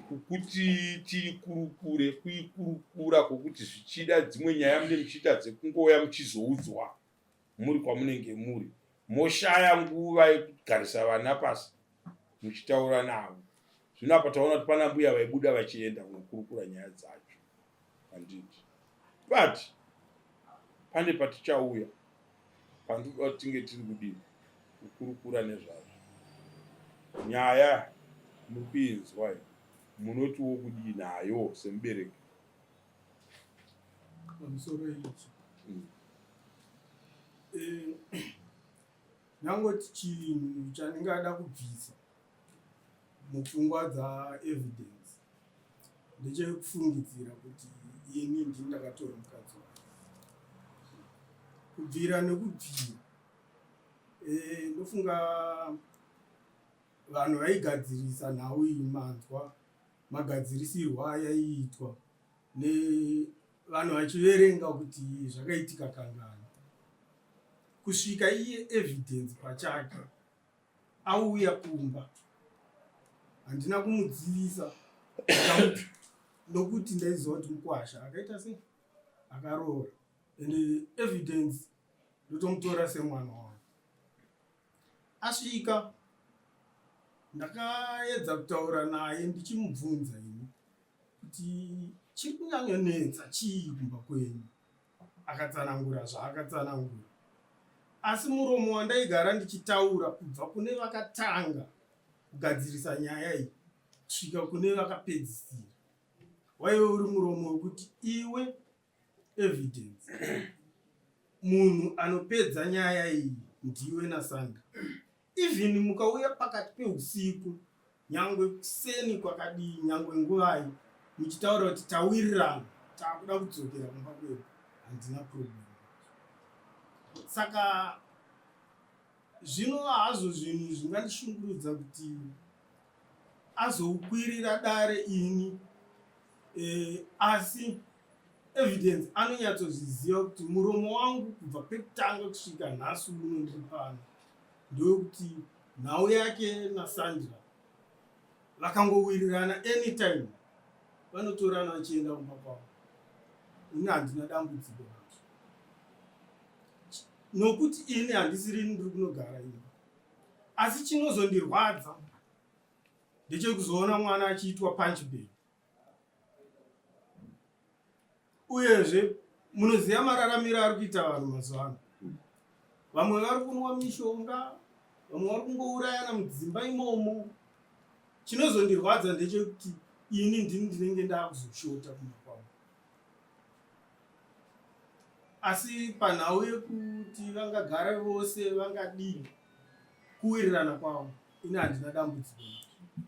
Speaker 1: kukuti tiikurukure, kuikurukura kwokuti zvichida dzimwe nyaya mune muchiita dzekungouya muchizoudzwa muri kwamunenge muri, moshaya nguva yekugarisa vana pasi muchitaura navo. Zvino apa taona kuti pana mbuya vaibuda vachienda kunokurukura nyaya dzacho, handiti? But pane patichauya pandinoda kuti tinge tiri kudini kukurukura nezvazvo. Nyaya muri kuinzwa iyi, munotiwo kudii nayo semubereki?
Speaker 4: Pamusoro ichi, Ndangoti chinhu chandingada kubvisa mupfungwa dzaEvidence ndechekufungidzira kuti ini ndini ndakatora mukadzi wangu. Kubvira nekubvira, ndofunga vanhu vaigadzirisa nhau iyi manzwa magadzirisirwo ayaiitwa nevanhu vachiverenga kuti zvakaitika kangani, kusvika iye Evidence pachake auya kumba. Handina kumudzivisa nokuti ndaiziva kuti mukwasha akaita sei, akaroora, and Evidence ndotomutora semwana wangu. Asvika, ndakaedza kutaura naye ndichimubvunza ini kuti chiri kunyanyonetsa chii kumba kwenyu. Akatsanangura zvaakatsanangura, asi muromo wandaigara ndichitaura kubva kune vakatanga kugadzirisa nyaya iyi kusvika kune vakapedzisira waive uri muromo wekuti iwe Evidence, munhu anopedza nyaya iyi ndiwe naSandra. Even mukauya pakati peusiku, nyangwe kuseni kwakadii, nyangwe nguvai, muchitaura kuti tawirirana, taakuda kudzokera kumba kwedu, handina problem. Saka zvinova hazvo zvinhu zvingandishungurudza kuti azoukwirira dare ini, asi Evidence anonyatsozviziva kuti muromo wangu kubva pekutanga kusvika nhasi uno ndiri pano ndewekuti nhau yake naSandra vakangowirirana, anytime vanotorana vachienda kumba kwavo. Ini handina dambudziko nazvo nokuti ini handisirini ndiri kunogara ini, asi chinozondirwadza ndechekuzoona mwana achiitwa punchbag. Uyezve munoziva mararamiro ari kuita vanhu mazuva ano, vamwe vari kunwa mishonga, vamwe vari kungourayana mudzimba imomo. Chinozondirwadza ndechekuti ini ndini ndinenge ndaakuzoshota kumba kwangu. Asi panhau yekuti vangagara vose, vangadii, kuwirirana kwavo, ini handina dambudziko nazvo.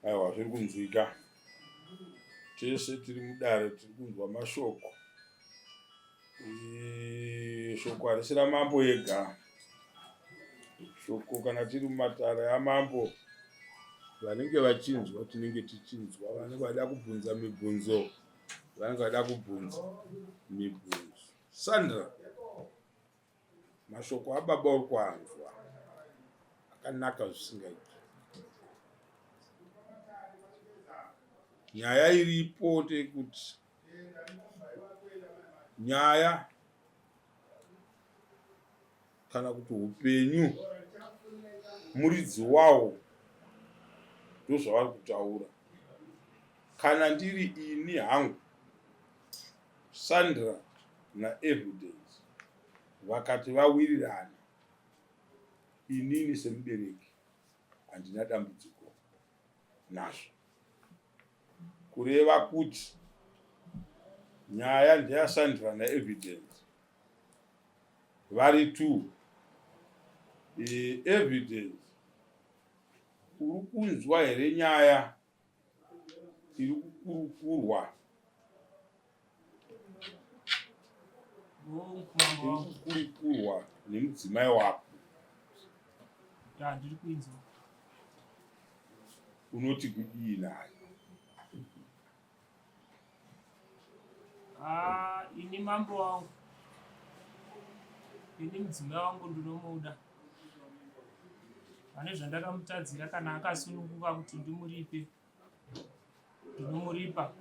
Speaker 1: Aiwa, zviri kunzwika. Tese tiri mudare tiri kunzwa mashoko. Shoko harisi ramambo ega. Shoko kana tiri mumatare amambo. Vanenge vachinzwa tinenge tichinzwa, vanenge vada kubvunza mibvunzo, vanenge vada kubvunza mibvunzo. Sandra, mashoko ababa uri kuanzwa akanaka zvisingaiti. Nyaya iripo ndeyekuti nyaya kana kuti upenyu muridzi wawo ndozvavari kutaura kana ndiri ini hangu Sandra naEvidence vakati vawirirana inini semubereki handina dambudziko nazvo kureva kuti nyaya ndeyaSandra naEvidence vari two e, evidence uri kunzwa here nyaya iri kukurukurwa iri kukurukurwa nemudzimai wako?
Speaker 3: Ndiri kuinzwa.
Speaker 1: Unoti kudii nayo?
Speaker 3: Ah, ini mambo wangu, ini mudzimai wangu ndinomuda. Pane zvandakamutadzira, kana akasununguka kuti ndimuripe, ndinomuripa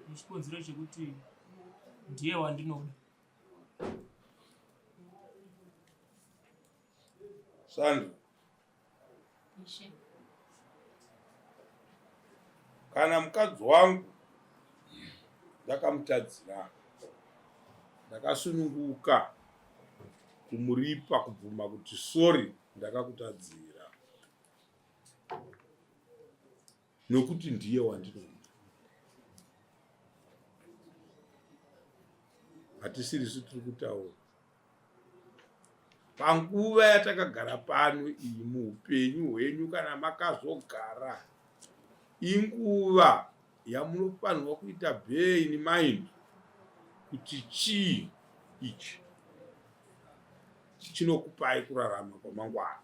Speaker 3: nechikonzero chekuti ndiye wandinoda.
Speaker 1: Sandra, kana mukadzi wangu ndakamutadzira, ndakasununguka kumuripa, kubvuma kuti sorry, ndakakutadzira, nokuti ndiye wandinoda. Hatisirisu tiri kutaura panguva yatakagara pano iyi muupenyu hwenyu. Kana makazogara, inguva yamunofanirwa kuita bear in mind kuti chii ichi chinokupai kurarama kwamangwana.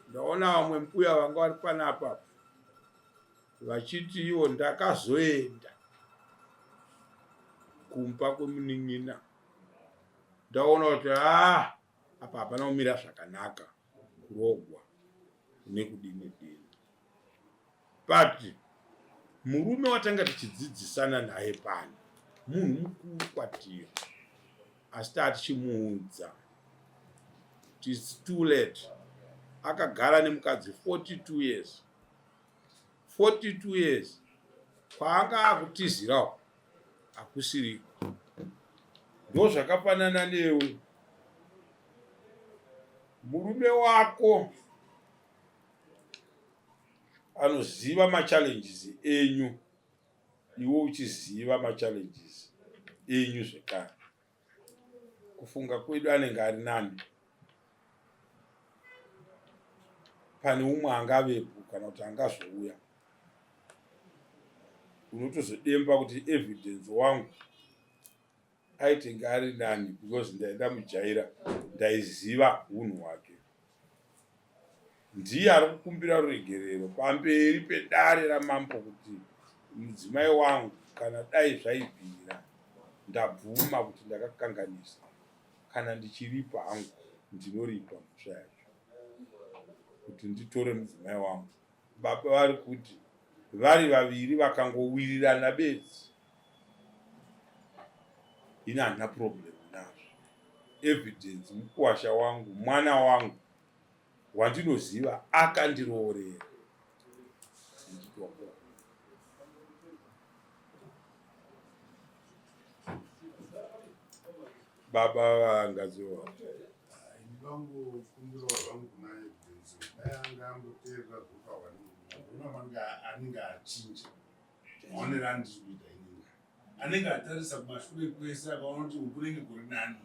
Speaker 1: Ndaona vamwe mbuya vanga vari panapa vachiti ivo ndakazoenda kumba kwemunin'ina, ndaona kuti haa, apa hapana kumira zvakanaka, kurogwa nekudini dini. But murume watanga tichidzidzisana naye pano munhu mukuru kwatiri, asi taa tichimuudza its too late. Akagara nemukadzi 42 years, 42 years. Kwaanga akutizirawo hakusiriko. Ndo zvakafanana newe, murume wako anoziva machallenges enyu, iwe uchiziva machallenges enyu zvekare. Kufunga kwedu anenge ari nani pane umwe angavepo kana kuti angazouya. Unotozodemba kuti Evidence wangu aitenge ari nani because ndaenda mujaira, ndaiziva unhu hwake. Ndiye ari kukumbira ruregerero pamberi pedare ramambo kuti mudzimai wangu, kana dai zvaibvira, ndabvuma kuti ndakakanganisa. Kana ndichiripa hangu, ndinoripa mhosva yacho kuti nditore mudzimai wangu. Baba vari kuti vari vaviri vakangowirirana bedzi, ini handina problem nazvo. Evidence mukuwasha wangu, mwana wangu wandinoziva akandiroorera. Baba vangaziva.
Speaker 2: Ndinongokumbirawo zvangu kuna Evidence, dai anga amboteerera zvinotaurwa nemurume. Hakuna anenge achinja maonero andiri kuita inini. Anenge atarisa kumashure kwese akaona kuti uku kunenge kuri nani.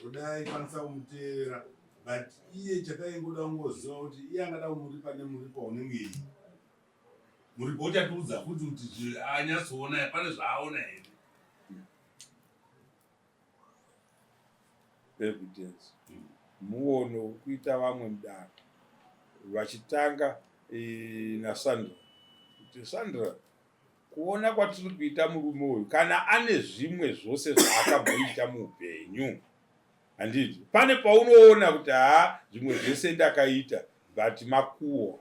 Speaker 2: Kudai aikwanisa kumuteerera, but iye chataingoda kungoziva kuti iye angada kumuripa nemuripo unenge iyi muripo uchatiudza futi kuti anyatsoona pane zvaaona here.
Speaker 1: Evidence. Muono uri kuita vamwe mudare vachitanga e, naSandra kuti Sandra kuona kwatiri kuita murume uyu kana ane zvimwe zvose zvaakamboita muupenyu handiti pane paunoona kuti haa zvimwe zvese ndakaita but makuwa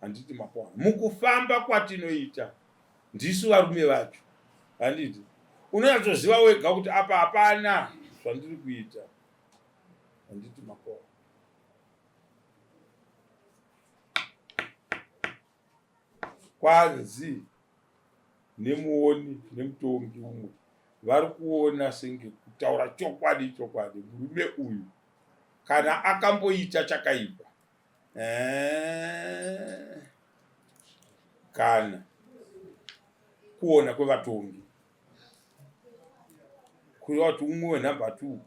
Speaker 1: handiti makuwa mukufamba kwatinoita ndisu varume vacho handiti unonyatsoziva wega kuti apa hapana zvandiri kuita handiti makuwa Kwanzi nemuoni nemutongi umwe vari kuona senge kutaura chokwadi chokwadi murume uyu kana akamboita chakaipa eh, kana kuona kwevatongi kureva kuti umwe wenhamba two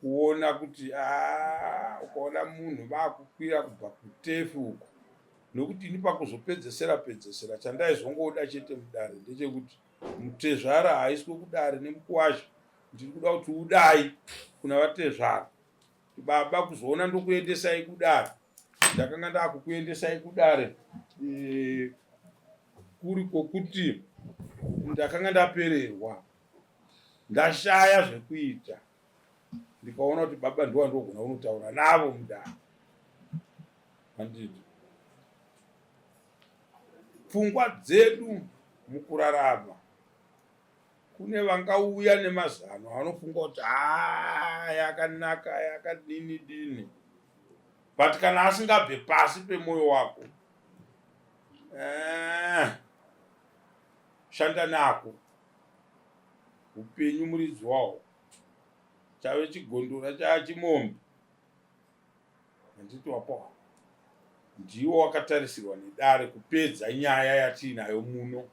Speaker 1: kuona kuti ah, ukaona munhu vakukwira kubva kutefi uku nokuti ini pakuzopedzesera pedzesera chandaizongoda chete mudare ndechekuti mutezvara haaiswe kudare nemukuwasha ndiri kuda kuti udai kuna vatezvara baba kuzoona ndokuendesai kudare ndakanga ndakukuendesai kudare e, kuri kwokuti ndakanga ndapererwa ndashaya zvekuita ndikaona kuti baba ndiwo andogona kunotaura navo mudare handiti pfungwa dzedu mukurarama kune vangauya nemazano anofunga kuti haa yakanaka yakadini dini but kana asingabve pasi pemwoyo wako eh, shanda nako Upenyu muridzi wawo chave chigondora chaachimombe handiti wapowa ndiwo wakatarisirwa nedare kupedza nyaya yatiinayo muno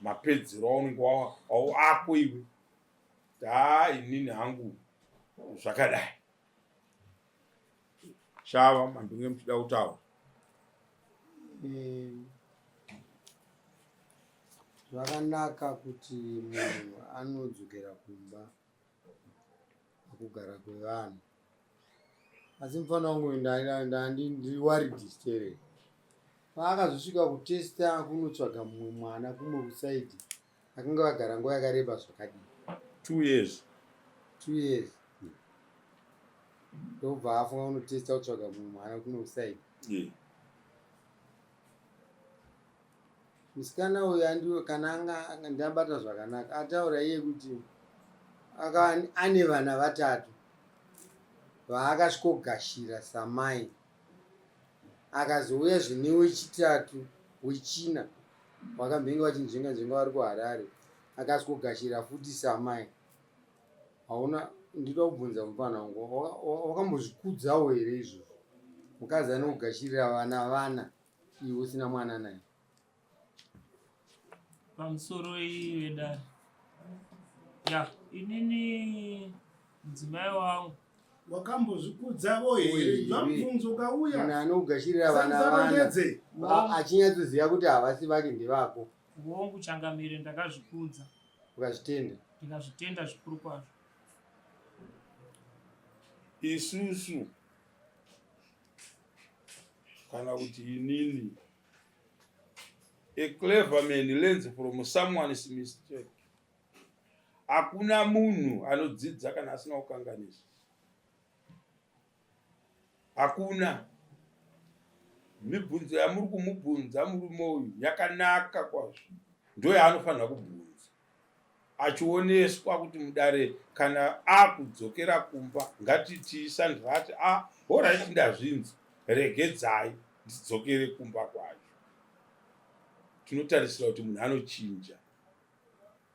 Speaker 1: mapedzero aunenge ako iwe taa inini hangu zvakadai Shava mandinge muchida kutaura.
Speaker 8: Eh, zvakanaka kuti munhu anodzokera kumba kugara kwevanhu asi mufana wangu ndiri worried sterek paakazosvika kutesta kunotsvaga mumwe mwana kumwe kusaidi akanga vagara nguva yakareba zvakadii
Speaker 1: two years
Speaker 8: two years ndobva afunga kunotesta kutsvaga mumwe mwana kuno kusaidi
Speaker 1: yeah.
Speaker 8: musikana uyu andiwe kana anga ndabata zvakanaka ataura iye kuti ane vana vatatu vaakasvikogashira samai akazouya zvine wechitatu wechina vakambenge vachinzvenga nzvenga vari kuharare akasvikogashira futi samai hauna ndinoda kubvunza mupfana wangu wakambozvikudzawo here izvozvo mukadzi anokugashirira vana vana iwe usina mwana naye
Speaker 3: pamusoro ivedare ya inini mudzimai wangu
Speaker 6: wakambozvikudzavo here zvamubvunzo ukauya
Speaker 8: munhu anokugashirira vana vana achinyatsoziva kuti havasi vake ndevako
Speaker 3: Hongu changamire ndakazvikudza.
Speaker 8: Ukazvitenda?
Speaker 3: Ndikazvitenda zvikuru kwazvo.
Speaker 1: Isusu kana kuti inini a clever man learns from someone's mistake. Hakuna munhu anodzidza kana asina kukanganisa. Hakuna. Mibvunzo yamuri kumubvunza murume uyu yakanaka kwazvo, ndoyaanofanira kubvunza achioneswa kuti mudare kana akudzokera kumba ngatitii Sandra ati a ah, horaiti ndazvinzwa regedzai ndidzokere kumba kwacho. Tinotarisira kuti munhu anochinja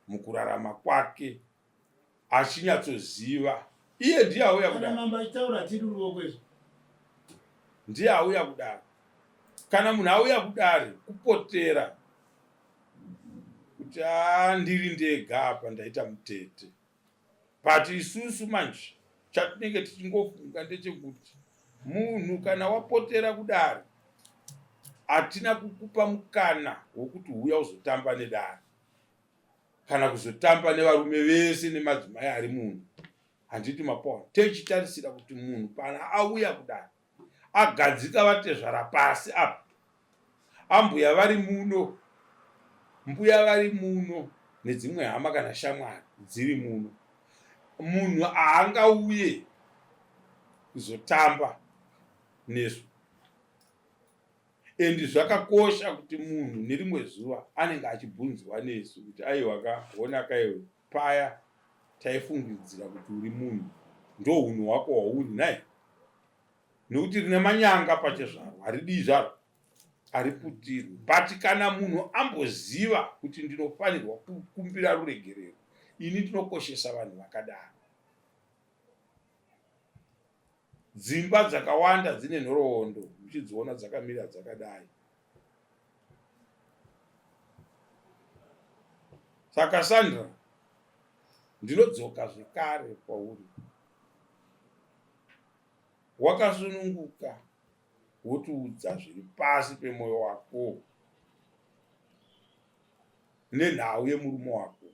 Speaker 1: mukurarama kwake achinyatsoziva iye ndiye auya
Speaker 6: kudaro mambo achitaura tiri ruoko izvo
Speaker 1: ndiye auya kudaro kana munhu auya kudare kupotera kuti a ndiri ndega apa ndaita mutete but isusu manje chatinenge tichingofunga ndechekuti munhu kana wapotera kudare hatina kukupa mukana wokuti huya uzotamba nedare kana kuzotamba nevarume vese nemadzimai ari muno. Handiti mapoa techitarisira kuti munhu pana auya kudai agadzika vatezvara pasi apa, ambuya vari muno, mbuya vari muno nedzimwe hama kana shamwari dziri muno, munhu haangauye kuzotamba nesu. And zvakakosha kuti munhu nerimwe zuva anenge achibvunzwa nesu kuti aiwa ka honaka iwe paya taifungidzira kuti uri munhu ndohunhu hwako hwauri nhai nekuti rine manyanga pachezvaro haridii zvaro hariputirwi but kana munhu amboziva kuti ndinofanirwa kukumbira ruregerero ini ndinokoshesa vanhu vakadaro Dzimba dzakawanda dzine nhoroondo uchidziona dzakamira dzakadai. Saka Sandra, ndinodzoka zvekare kwauri. Wakasununguka wotiudza zviri pasi pemwoyo wako nenhau yemurume wako.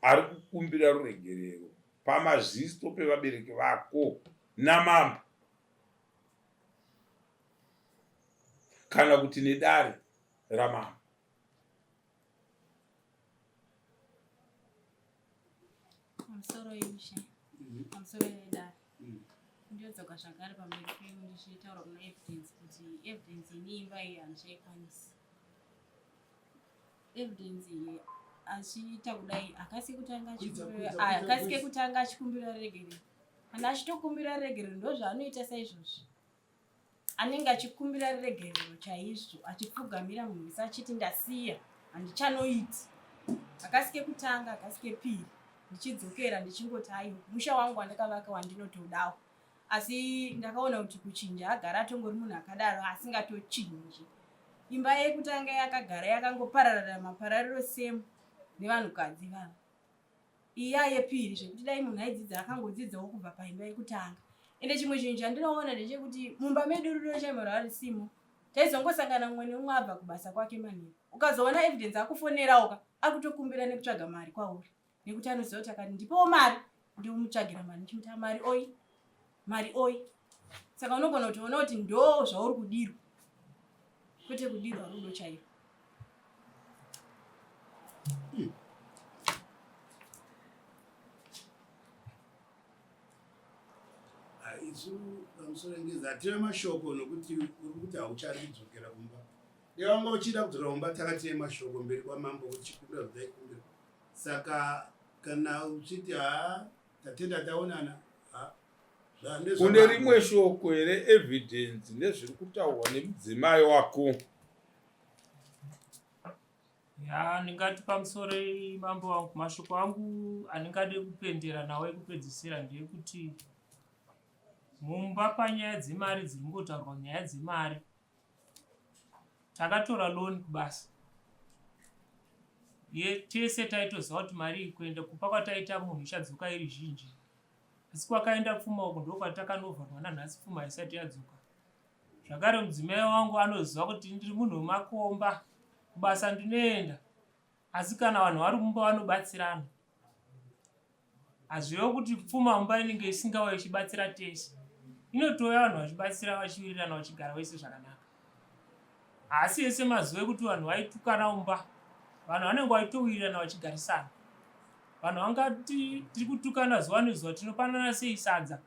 Speaker 1: Ari kukumbira ruregerero pamaziso pevabereki vako namambo kana kuti nedare ramambo.
Speaker 5: Pamusoro ishe, pamusoro yedare. Ndodzoka zvakare pamberi penyu ndichitaura kuna evidence kuti evidence ini imba iyi handichaikwanisi. Evidence achiita kudai akasike kutanga akasike kutanga achikumbira regerero. Kana achitokumbira regerero ndozvaanoita saizvozvi. Anenge achikumbira regerero chaizvo achipfugamira munhu wese achiti ndasiya handichanoiti. Akasike kutanga akasike piri ndichidzokera ndichingoti ayo musha wangu wandakavaka wandinotodawo. Asi ndakaona kuti kuchinja agara atongori munhu akadaro asingatochinji. Imba yekutanga yakagara yakangopararara maparariro same nevanhukadzi ivava. Iya yepiri zvekuti dai munhu aidzidza akangodzidzawo kubva paimba yekutanga. Ende chimwe chinhu chandinoona ndechekuti mumba medu rudo chaimo rwarisimo. Taizongosangana mumwe neumwe abva kubasa kwake manheru. Ukazoona evidence akufonerawo ka akutokumbira nekutsvaga mari kwauri. Nekuti anoziva kuti akati ndipewo mari ndomutsvagira mari ndichimuti mari oi mari oi. Saka unogona kutoona kuti ndo zvauri kudirwa kwete kudirwa rudo chairo.
Speaker 6: Isu pamusoro ngezi hatina mashoko nokuti uri kuti hauchadi kudzokera kumba. Dai wanga uchida kudzokera kumba takatine mashoko mberi kwamambo kuti chikumbira zvataikumbira. Saka kana uchiti haa tatenda taonana haa
Speaker 1: Une rimwe shoko here evidence nezviri kutaurwa nemudzimai wako?
Speaker 3: Ya, ndingati pamusoro mambo wangu, mashoko angu andingade kupendera nawo ekupedzisira ndeyekuti mumba panyaya dzemari dziri kungotaurwa nyaya dzemari takatora loan kubasa ye tese taitoziva kuti mari iyi kuenda kupa kwataita munhu ichadzoka iri zhinji asi kwakaenda pfuma uku ndokwatakanovharwa nanhasi pfuma isati yadzoka zvakare mudzimai wangu anoziva kuti ndiri munhu wemakomba kubasa ndinoenda asi kana vanhu vari mumba vanobatsirana Hazvirevo kuti pfuma mumba inenge isingauye ichibatsira tese. Inotouya vanhu vachibatsira vachiwirirana vachigara vese zvakanaka. Haasi ese mazuva ekuti vanhu vaitukana mumba. Vanhu vanenge vaitowirirana vachigarisana. Vanhu vangati tiri kutukana zuva nezuva tinopanana sei sadza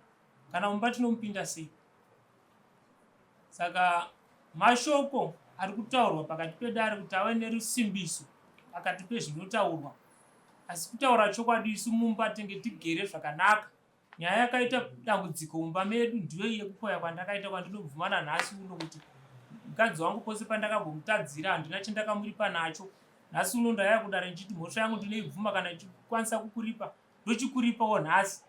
Speaker 3: kana mumba tinomupinda sei? Saka mashoko ari kutaurwa pakati pedare kuti ave nerusimbiso pakati pezvinotaurwa asi kutaura chokwadi isu mumba tenge tigere zvakanaka nyaya yakaita dambudziko mumba medu ndiyo yekupoya kwandakaita kwandinobvuma nanhasi uno kuti mukadzi wangu pose pandakambomutadzira handina chandakamuripa nacho nhasi uno ndaya kudare ndichiti mhosva yangu ndinoibvuma kana ndichikwanisa kukuripa ndochikuripawo nhasi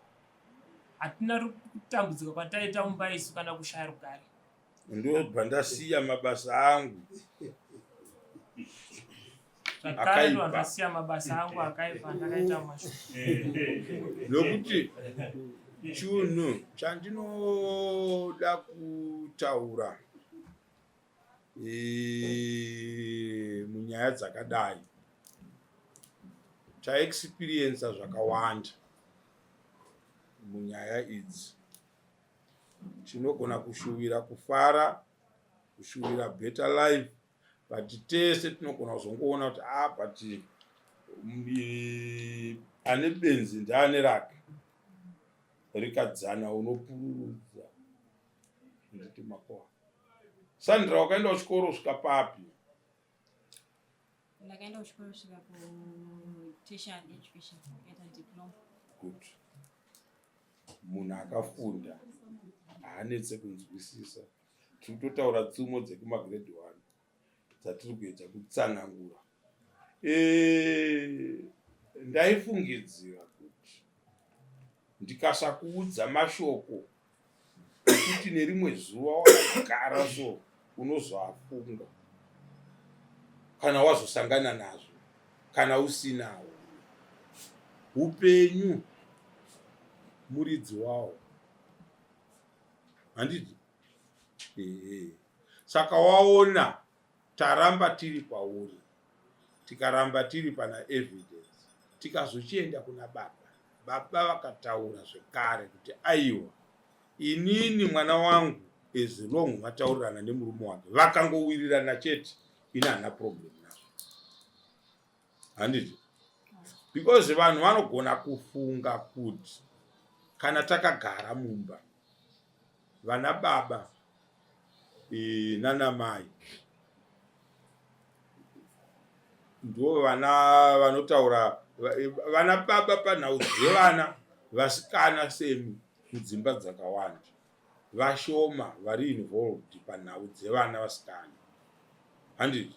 Speaker 3: hatina kutambudzika kwataita mumba isu kana kushaya rugare
Speaker 1: ndobva ndasiya mabasa angu
Speaker 3: akaipa ndasiya mabasa angu akaipa ndakaita mashure
Speaker 1: nokuti chunhu chandinoda kutaura e, munyaya dzakadai. Taexperiensa zvakawanda munyaya idzi. Tinogona kushuvira kufara, kushuvira better life, but tese tinogona kuzongoona kuti ah, but mm, ane benzi ndaane rake rikadzana unopururudza nditi makoa. Sandra, wakaenda kuchikoro kusvika papi?
Speaker 5: Ndakaenda kuchikoro kusvika ku tertiary education, ndikaita diploma.
Speaker 1: Good. Munhu akafunda haanetse kunzwisisa. Tiri kutotaura tsumo dzekumagrade one dzatiri kuedza kutsanangura. E, ndaifungidzira kuti ndikasakuudza mashoko ekuti nerimwe zuva wakagara so unozoafunga kana wazosangana nazvo kana usinawo upenyu muridzi wawo handiti ehe saka waona taramba tiri kwauri tikaramba tiri pana evidence tikazochienda kuna baba baba vakataura zvekare kuti aiwa inini mwana wangu as long vataurirana nemurume wake vakangowirirana chete ini handina problem nazvo handiti because vanhu vanogona kufunga kuti kana takagara mumba vana baba e, nana mai ndo vana vanotaura vana baba panhau dzevana vasikana semi mudzimba dzakawanda vashoma vari involved panhau dzevana vasikana handiti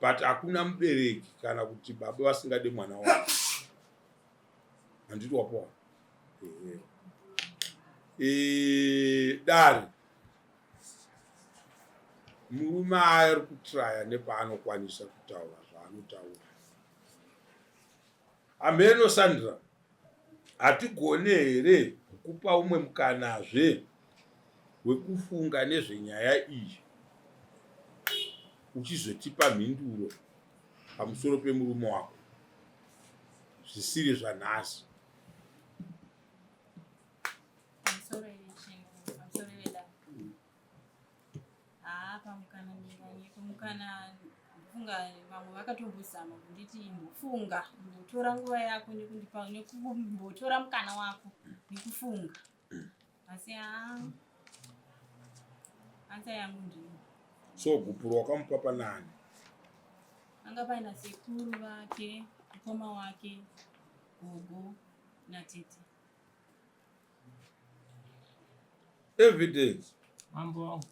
Speaker 1: but hakuna mubereki kana kuti baba vasingade mwana wavo handiti wapoa e, dare murume ari kutraya nepaanokwanisa kutaura zvaanotaura hameno sandra hatigone here kukupa umwe mukanazve wekufunga nezvenyaya iyi uchizotipa mhinduro pamusoro pemurume wako zvisiri zvanhasi
Speaker 5: Haa pamukana ndinganyeko mukana ndofunga vamwe vakatombozama kunditi imbofunga imbotora nguva yako nekundipa nekumbotora mukana wako nekufunga asi haa ansa yangu ndiyo
Speaker 1: so gupuro wakamupa panani
Speaker 5: anga paina sekuru vake mukoma wake gogo natete
Speaker 1: Evidence.
Speaker 3: Mambo wangu.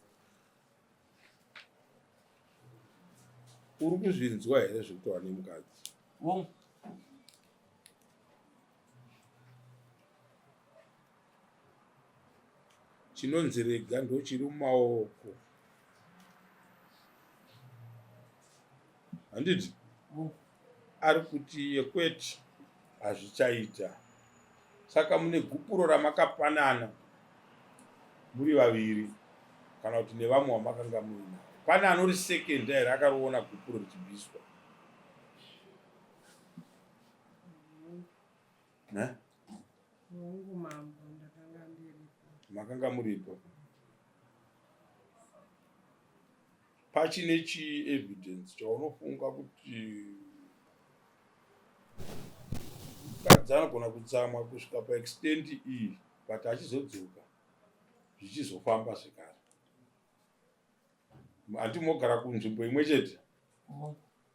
Speaker 1: Uri kuzvinzwa here zvekutaura nemukadzi?
Speaker 3: Wongu.
Speaker 1: Chinonzi rega ndochiri mumaoko. Handiti?
Speaker 3: Wongu.
Speaker 1: Ari kuti iye kwete hazvichaita. Saka mune gupuro ramakapanana muri vaviri kana kuti nevamwe vamakanga muinavo. Pane anorisekenda here akariona gupuro richibviswa? Ne?
Speaker 7: Hongu mambo, ndakanga ndiripo.
Speaker 1: Makanga muripo. Pachine chii evidence chaunofunga kuti mukadzi anogona kutsamwa kusvika paextent iyi but achizodzoka zvichizofamba zvekare hanti mogara kunzvimbo imwe chete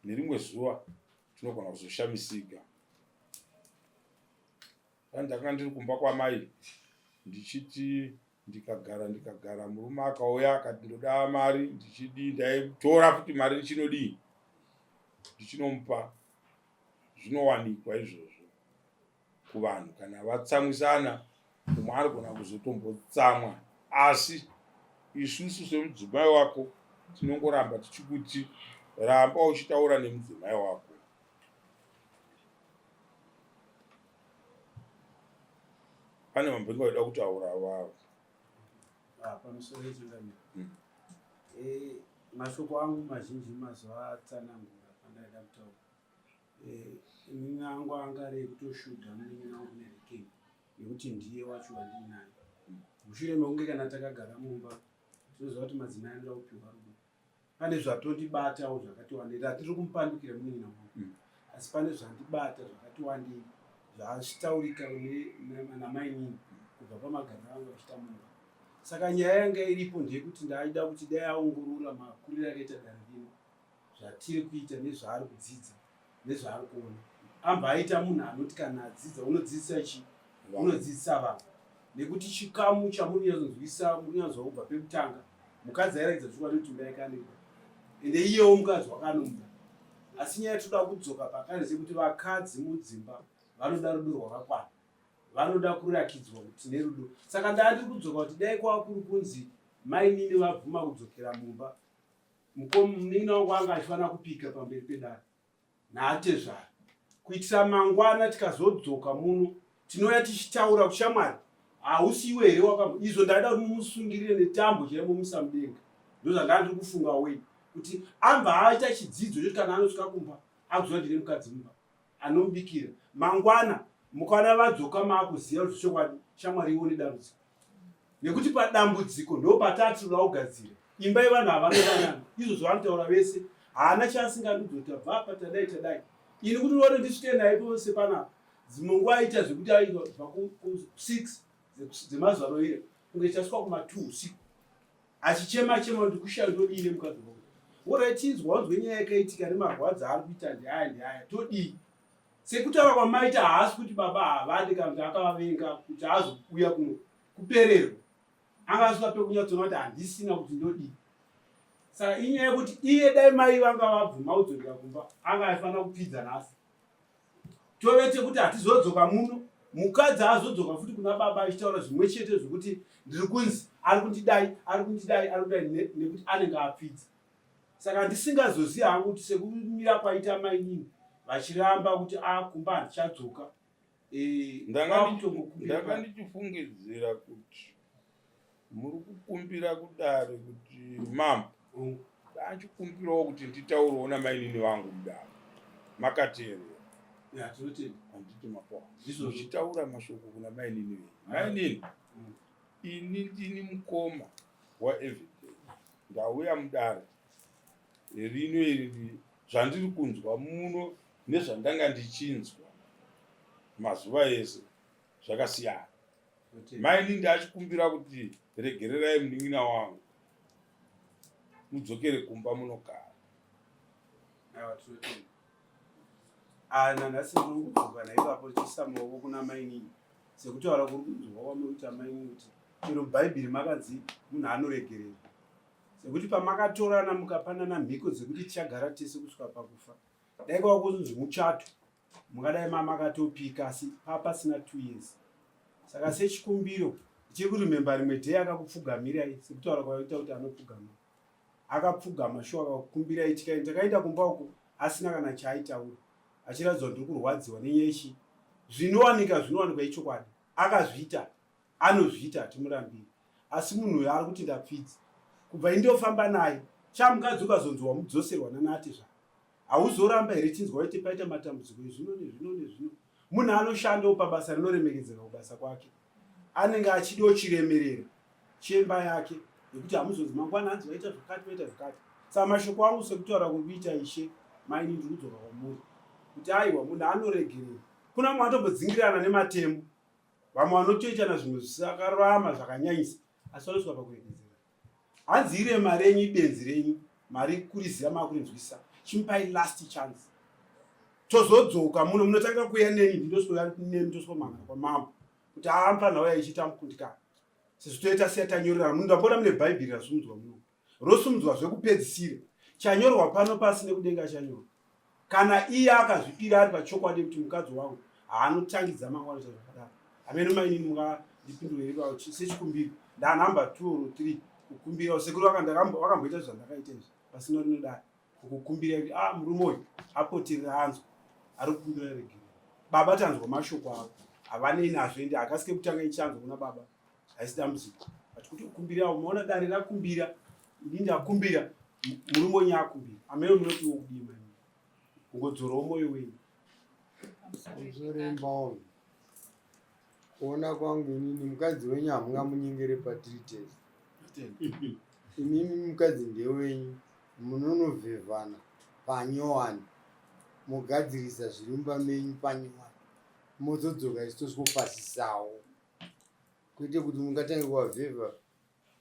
Speaker 1: nerimwe zuva tinogona kuzoshamisika Ndakanga ndiri kumba kwamai ndichiti ndikagara ndikagara murume akauya akati ndoda mari ndichidii ndaitora futi mari ndichinodii ndichinomupa zvinowanikwa izvozvo kuvanhu kana vatsamwisana umwe anogona kuzotombotsamwa asi isusu semudzimai wako tinongoramba tichikuti ramba uchitaura nemudzimai wako Pane vambenge vaida kutaura avavo.
Speaker 9: Ah, pamusoro yechangamire hmm. eh, mashoko angu mazhinji mazuva atsanangura pandaida kutaura. Eh, inini angu anga ari ekutoshuda munin'ina wangu nerekeni nekuti ndiye wacho wandinaye. Mushure mekunge kana takagara mumba tinoziva kuti madzimai anoda kupiwa rudo. Pane zvatondibatawo zvakati wandei, hatiri kumupandukira munin'ina wangu asi pane zvandibata zvakati wandei zvazvitaurika namainini kubva pamagariro angu achiita mumba. Saka nyaya yanga iripo ndeyekuti ndaida kuti dai aongorora makuriro akaita dare rino zvatiri kuita nezvaari kudzidza nezvaari kuona ambva aita munhu anoti kana adzidza unodzidzisa chi unodzidzisa vanhu nekuti chikamu chamunonyatsonzwisa munonyatsonzwa kubva pekutanga mukadzi airatidza chokwadi kuti mbai kanoida ende iyewo mukadzi wakanomuda asi nyaya toda kudzoka pakare sekuti vakadzi mudzimba vanoda rudo rwakakwana vanoda kurakidzwa kuti tine rudo saka ndaa ndiri kudzoka kuti dai kwava kuri kunzi mainini vabvuma kudzokera mumba Munin'ina wangu anga achifanira kupika pamberi pedare naatezvara kuitira mangwana tikazodzoka muno tinouya tichitaura kushamwari hausi iwe here waka izvo ndaida kuti mumusungirire netambo chaiyo momuisa mudenga ndozvandanga ndiri kufunga wei kuti ambva aita chidzidzo choti kana anosvika kumba akuziva ndine mukadzi mumba anomubikira mangwana mukaona vadzoka maakuziva kuti chokwadi shamwari iwe une dambudziko nekuti padambudziko ndopatati toda kugadzira imba yevanhu havanodanana izvo zvavanotaura vese haana chaasingandiudza kuti tabva apa tadai tadai ini kuti uone ndisvike naye pose panapa dzimwe nguva aita zvekuti aibva ku6 dzemazuva roira kunge chasvika kuma2 usiku achichema chema kuti kushaya ndodii nemukadzi wangu worai tinzwa wanzwe nyaya yakaitika nemarwadzo aari kuita ndeaya ndeaya todii sekutaura kwamaita haasi kuti baba havadi kana kuti akavavenga kuti azouya kuno kupererwa anga asvika pekunyatsoona kuti handisina kuti ndodii saka inyaya yekuti iye dai mai vanga vabvuma kudzokera kumba anga aifanira kupfidza nhasi tovete kuti hatizodzoka muno mukadzi azodzoka futi kuna baba achitaura zvimwe chete zvekuti ndiri kunzi ari kundidai ari kundidai ari kudai nekuti anenge apfidza saka ndisingazozivi hangu kuti sekumira kwaita mainini vachiramba kuti a ah, kumba handichadzoka
Speaker 1: eh, ndanga ndichifungidzira kuti muri kukumbira kudare kuti mambo mm. ndachikumbirawo kuti nditaurewo namainini vangu mudare makateerera handiti mapoa muchitaura mashoko kuna mainini venyu mainini mm. ini ndini mukoma waevidence ndauya mudare rino iri zvandiri kunzwa muno nezvandanga ndichinzwa mazuva ese zvakasiyana Maini ndachikumbira kuti regererai munin'ina wangu mudzokere kumba munogara.
Speaker 9: Aiwa tinotenda. Ah, nanhasi ndiri kudzoka naipapo tichiisa maoko kuna mainini sekutaura kuri kunzwa kwamuri kuita mainini kuti chero bhaibheri makanzi munhu anoregerera sekuti pamakatorana mukapanana mhiko dzekuti tichagara tese kusvika pakufa dai kwava kunzi muchato mungadai mamakatopika asi papasina two years saka sechikumbiro ndichiri kurememba rimwe day akakupfugamirai sekutaura kwaita kuti anopfugama akapfugama shuwa akakukumbirai tikaenda takaenda kumba uko asina kana chaaitaura achiratidza kuti ndiri kurwadziwa nenyaya ichi zvinowanika zvinowanikwa ichokwadi akazviita anozviita hatimurambiri asi munhu uyo ari kuti ndapfidza kubva indofamba naye chamukadzi ukazonzi wamudzoserwa nanati zva Hauzoramba here chinzwa waite paita matambudziko ezvino nezvino nezvino. Munhu anoshandawo pabasa rinoremekedzeka kubasa kwake. Anenge achidiwo chiremerera chemba yake nekuti hamuzonzi mangwana hanzi vaita zvakati vaita zvakati. Saka mashoko angu sekutaura kuri kuita ishe maini ndiri kudzoka kwamuri kuti aiwa munhu anoregerera. Kuna vamwe vanotombodzingirana nematemo vamwe vanotoitana zvimwe zvisakarurama zvakanyanyisa asi vanosvika pakuregedzera. Hanzi irema renyu ibenzi renyu mari kuriziva makurinzwisa chimupai last chance tozodzoka muno munotanga kuuya neni ndindoswera nemi toswomangana kwamambo kuti aa mfanha uya ichiita mukundikana sezvo toita siya tanyorerana muno ndambona mune bhaibheri rasumudzwa muno rosumudzwa zvekupedzisira chanyorwa pano pasi nekudenga chanyorwa kana iye akazvipira ari pachokwadi kuti mukadzi wangu haanotangidza mangwana chero zvakadaro hameno mainini mungandipindure here sechikumbiro ndanumber two or three kukumbira sekuru vakamboita zvandakaita izvi pasina rinodai kukukumbira kuti ah murume uyu apoterera anzwa ari kukumbira regero baba tanzwa mashoko avo havanei nazvo ende hakasike kutanga ichanzwa kuna baba haisi dambudziko but kuti kukumbira umaona dare rakumbira ini ndakumbira murume wenyu akumbira amene munoti wokudii mani kungodzorawo mwoyo wenyu.
Speaker 8: Pamusoro imbawo. Kuona kwangu inini mukadzi wenyu hamungamunyengere patiri tese. Imimi mukadzi ndewenyu munonovhevhana panyowani mogadzirisa zviri mumba menyu panyowani mozodzoka isu toswopasisawo kwete kuti mungatange kuvavhevha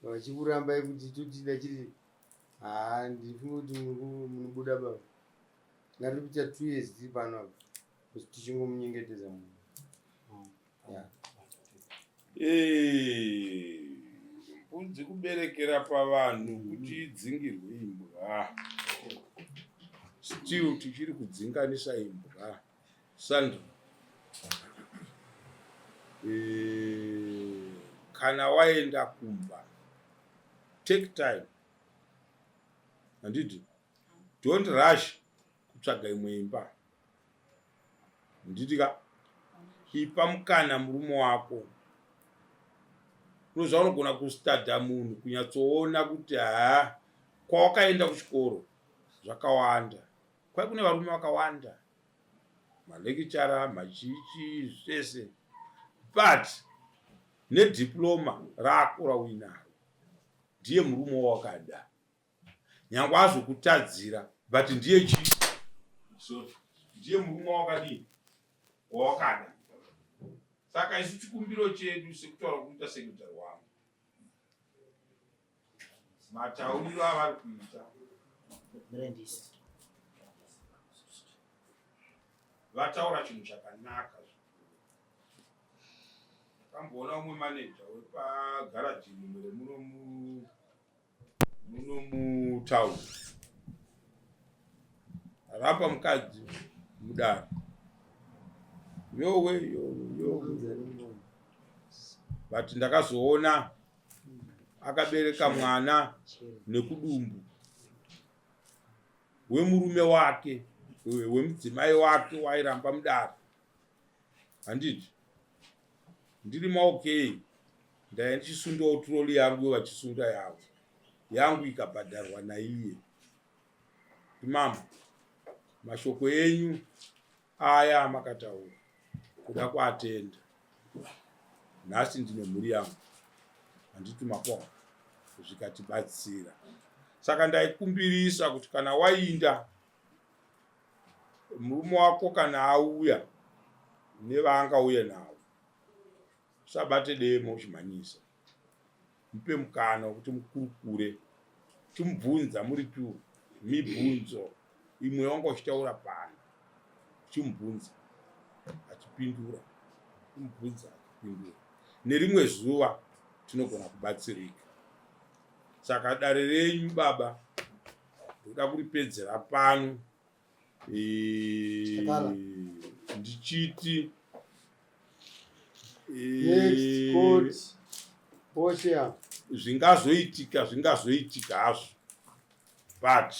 Speaker 8: vachikurambai kuti totida chiri haa ndifunge kuti munobuda baba ngatiri kuita 2 years tiri pano apa kuti tichingomunyengetedza munhu.
Speaker 1: Mbudzi kuberekera pavanhu kuti idzingirwe imbwa. Still tichiri kudzinganisa imbwa. Sandra, kana waenda kumba, take time, handiti? Don't rush kutsvaga imwe imba, handiti ka? Ipa mukana murume wako. Unoziva unogona kustadha munhu kunyatsoona kuti haa, kwawakaenda kuchikoro zvakawanda, kwai kune varume vakawanda, malekichara, machichi, zvese, but nediploma rako rauinaro ndiye murume wawakada, nyange azokutadzira, but ndiye chii? So ndiye murume wawakadii, wawakada. Saka isu chikumbiro chedu, sekutaura kuita secretary wangu, matauriro avari kuita, vataura chinhu chakanaka zvikuru. Ndakamboona umwe maneja wepagaraji rimwe remuno muno mutauni rapa mukadzi mudare, yowe yowe yowe, but ndakazoona akabereka mwana nekudumbu wemurume wake, wemudzimai wake wairamba mudare, handiti? Ndiri maokei, ndaiya ndichisundawo trolley yangu, ivo vachisunda yavo, yangu ikabhadharwa naiye. Mama, mashoko enyu aya amakataura kuda kuatenda, nhasi ndine mhuri yangu, handiti? Makona zvikatibatsira. Saka ndaikumbirisa kuti kana wainda, murume wako kana auya nevaangauye navo, usabate demo uchimhanyisa. Mupe mukana wekuti mukurukure, chimubvunza muri two mibvunzo imwe wanga uchitaura pano, chimubvunza achipindura, chimubvunza achipindura. Nerimwe zuva tinogona kubatsirika. Saka dare renyu baba ndoda kuripedzera pano, ndichiti
Speaker 8: Next court. Portia.
Speaker 1: Zvingazoitika, zvingazoitika hazvo, but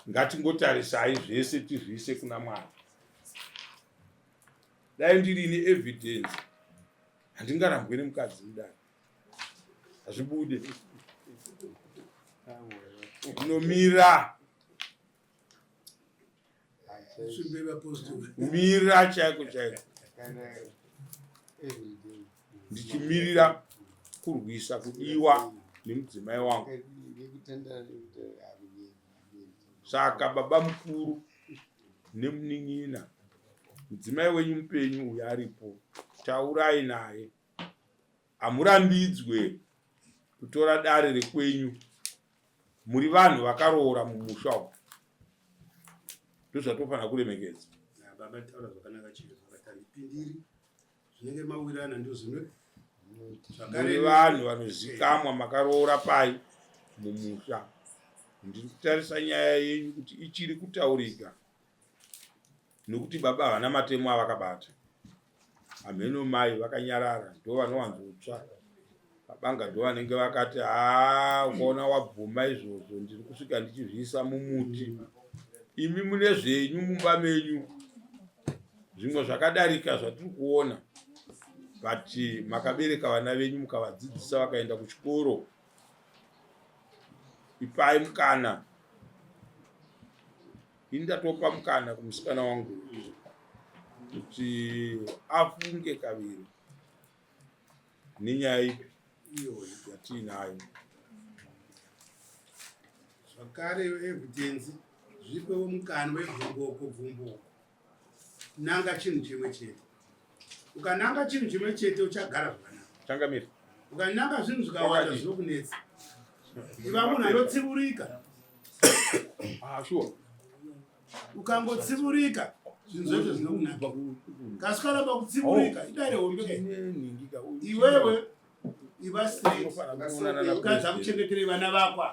Speaker 1: ngatingotarisai zvese tizviise kuna Mwari. Dai ndirini evidence, handingarambwe nemukadzi mudare, hazvibude, ndinomira mira chaiko chaiko, ndichimirira kurwisa kudiwa nemudzimai wangu. Saka baba mukuru nemunin'ina, mudzimai wenyu mupenyu uyo aripo, taurai naye. Hamurambidzwe kutora dare rekwenyu, muri vanhu vakaroora mumusha umu, ndozvatofanira kuremekedza.
Speaker 6: Baba taura zvakanaka chiro zvakati handipindiri, zvinenge mawirirana ndo zvimwe.
Speaker 1: Muri vanhu vanozikamwa, makaroora pai mumusha. Ndiri kutarisa nyaya yenyu kuti ichiri kutaurika, nokuti baba havana matemo avakabata, hamheno mai vakanyarara, ndo vanowanzotsva pabanga, ndo vanenge vakati haa, ukaona wabvuma izvozvo, ndiri kusvika ndichizviisa mumuti. Imi mune zvenyu mumba menyu, zvimwe zvakadarika zvatiri kuona, but makabereka vana venyu, mukavadzidzisa, vakaenda kuchikoro. Ipai mukana. Ini ndatopa mukana kumusikana wangu kuti afunge kaviri nenyaya ipi iyoyi yatiinayo.
Speaker 6: Zvakare evidence zvipewo mukana webvumboko bvumboko. Nanga chinhu chimwe chete. Ukananga chinhu chimwe chete uchagara zvakanaka.
Speaker 1: Changamire.
Speaker 6: Ukananga zvinhu zvikawanda zvinokunetsa. Iva munhu anotsiurika.
Speaker 1: Ah, sure.
Speaker 6: Ukangotsiurika zvinhu zvacho zvinokunaka. Kasi ukaramba kutsiurika oh. idare hombe kai. Iwewe iva straight. Ukadza kuchengetere vana vako.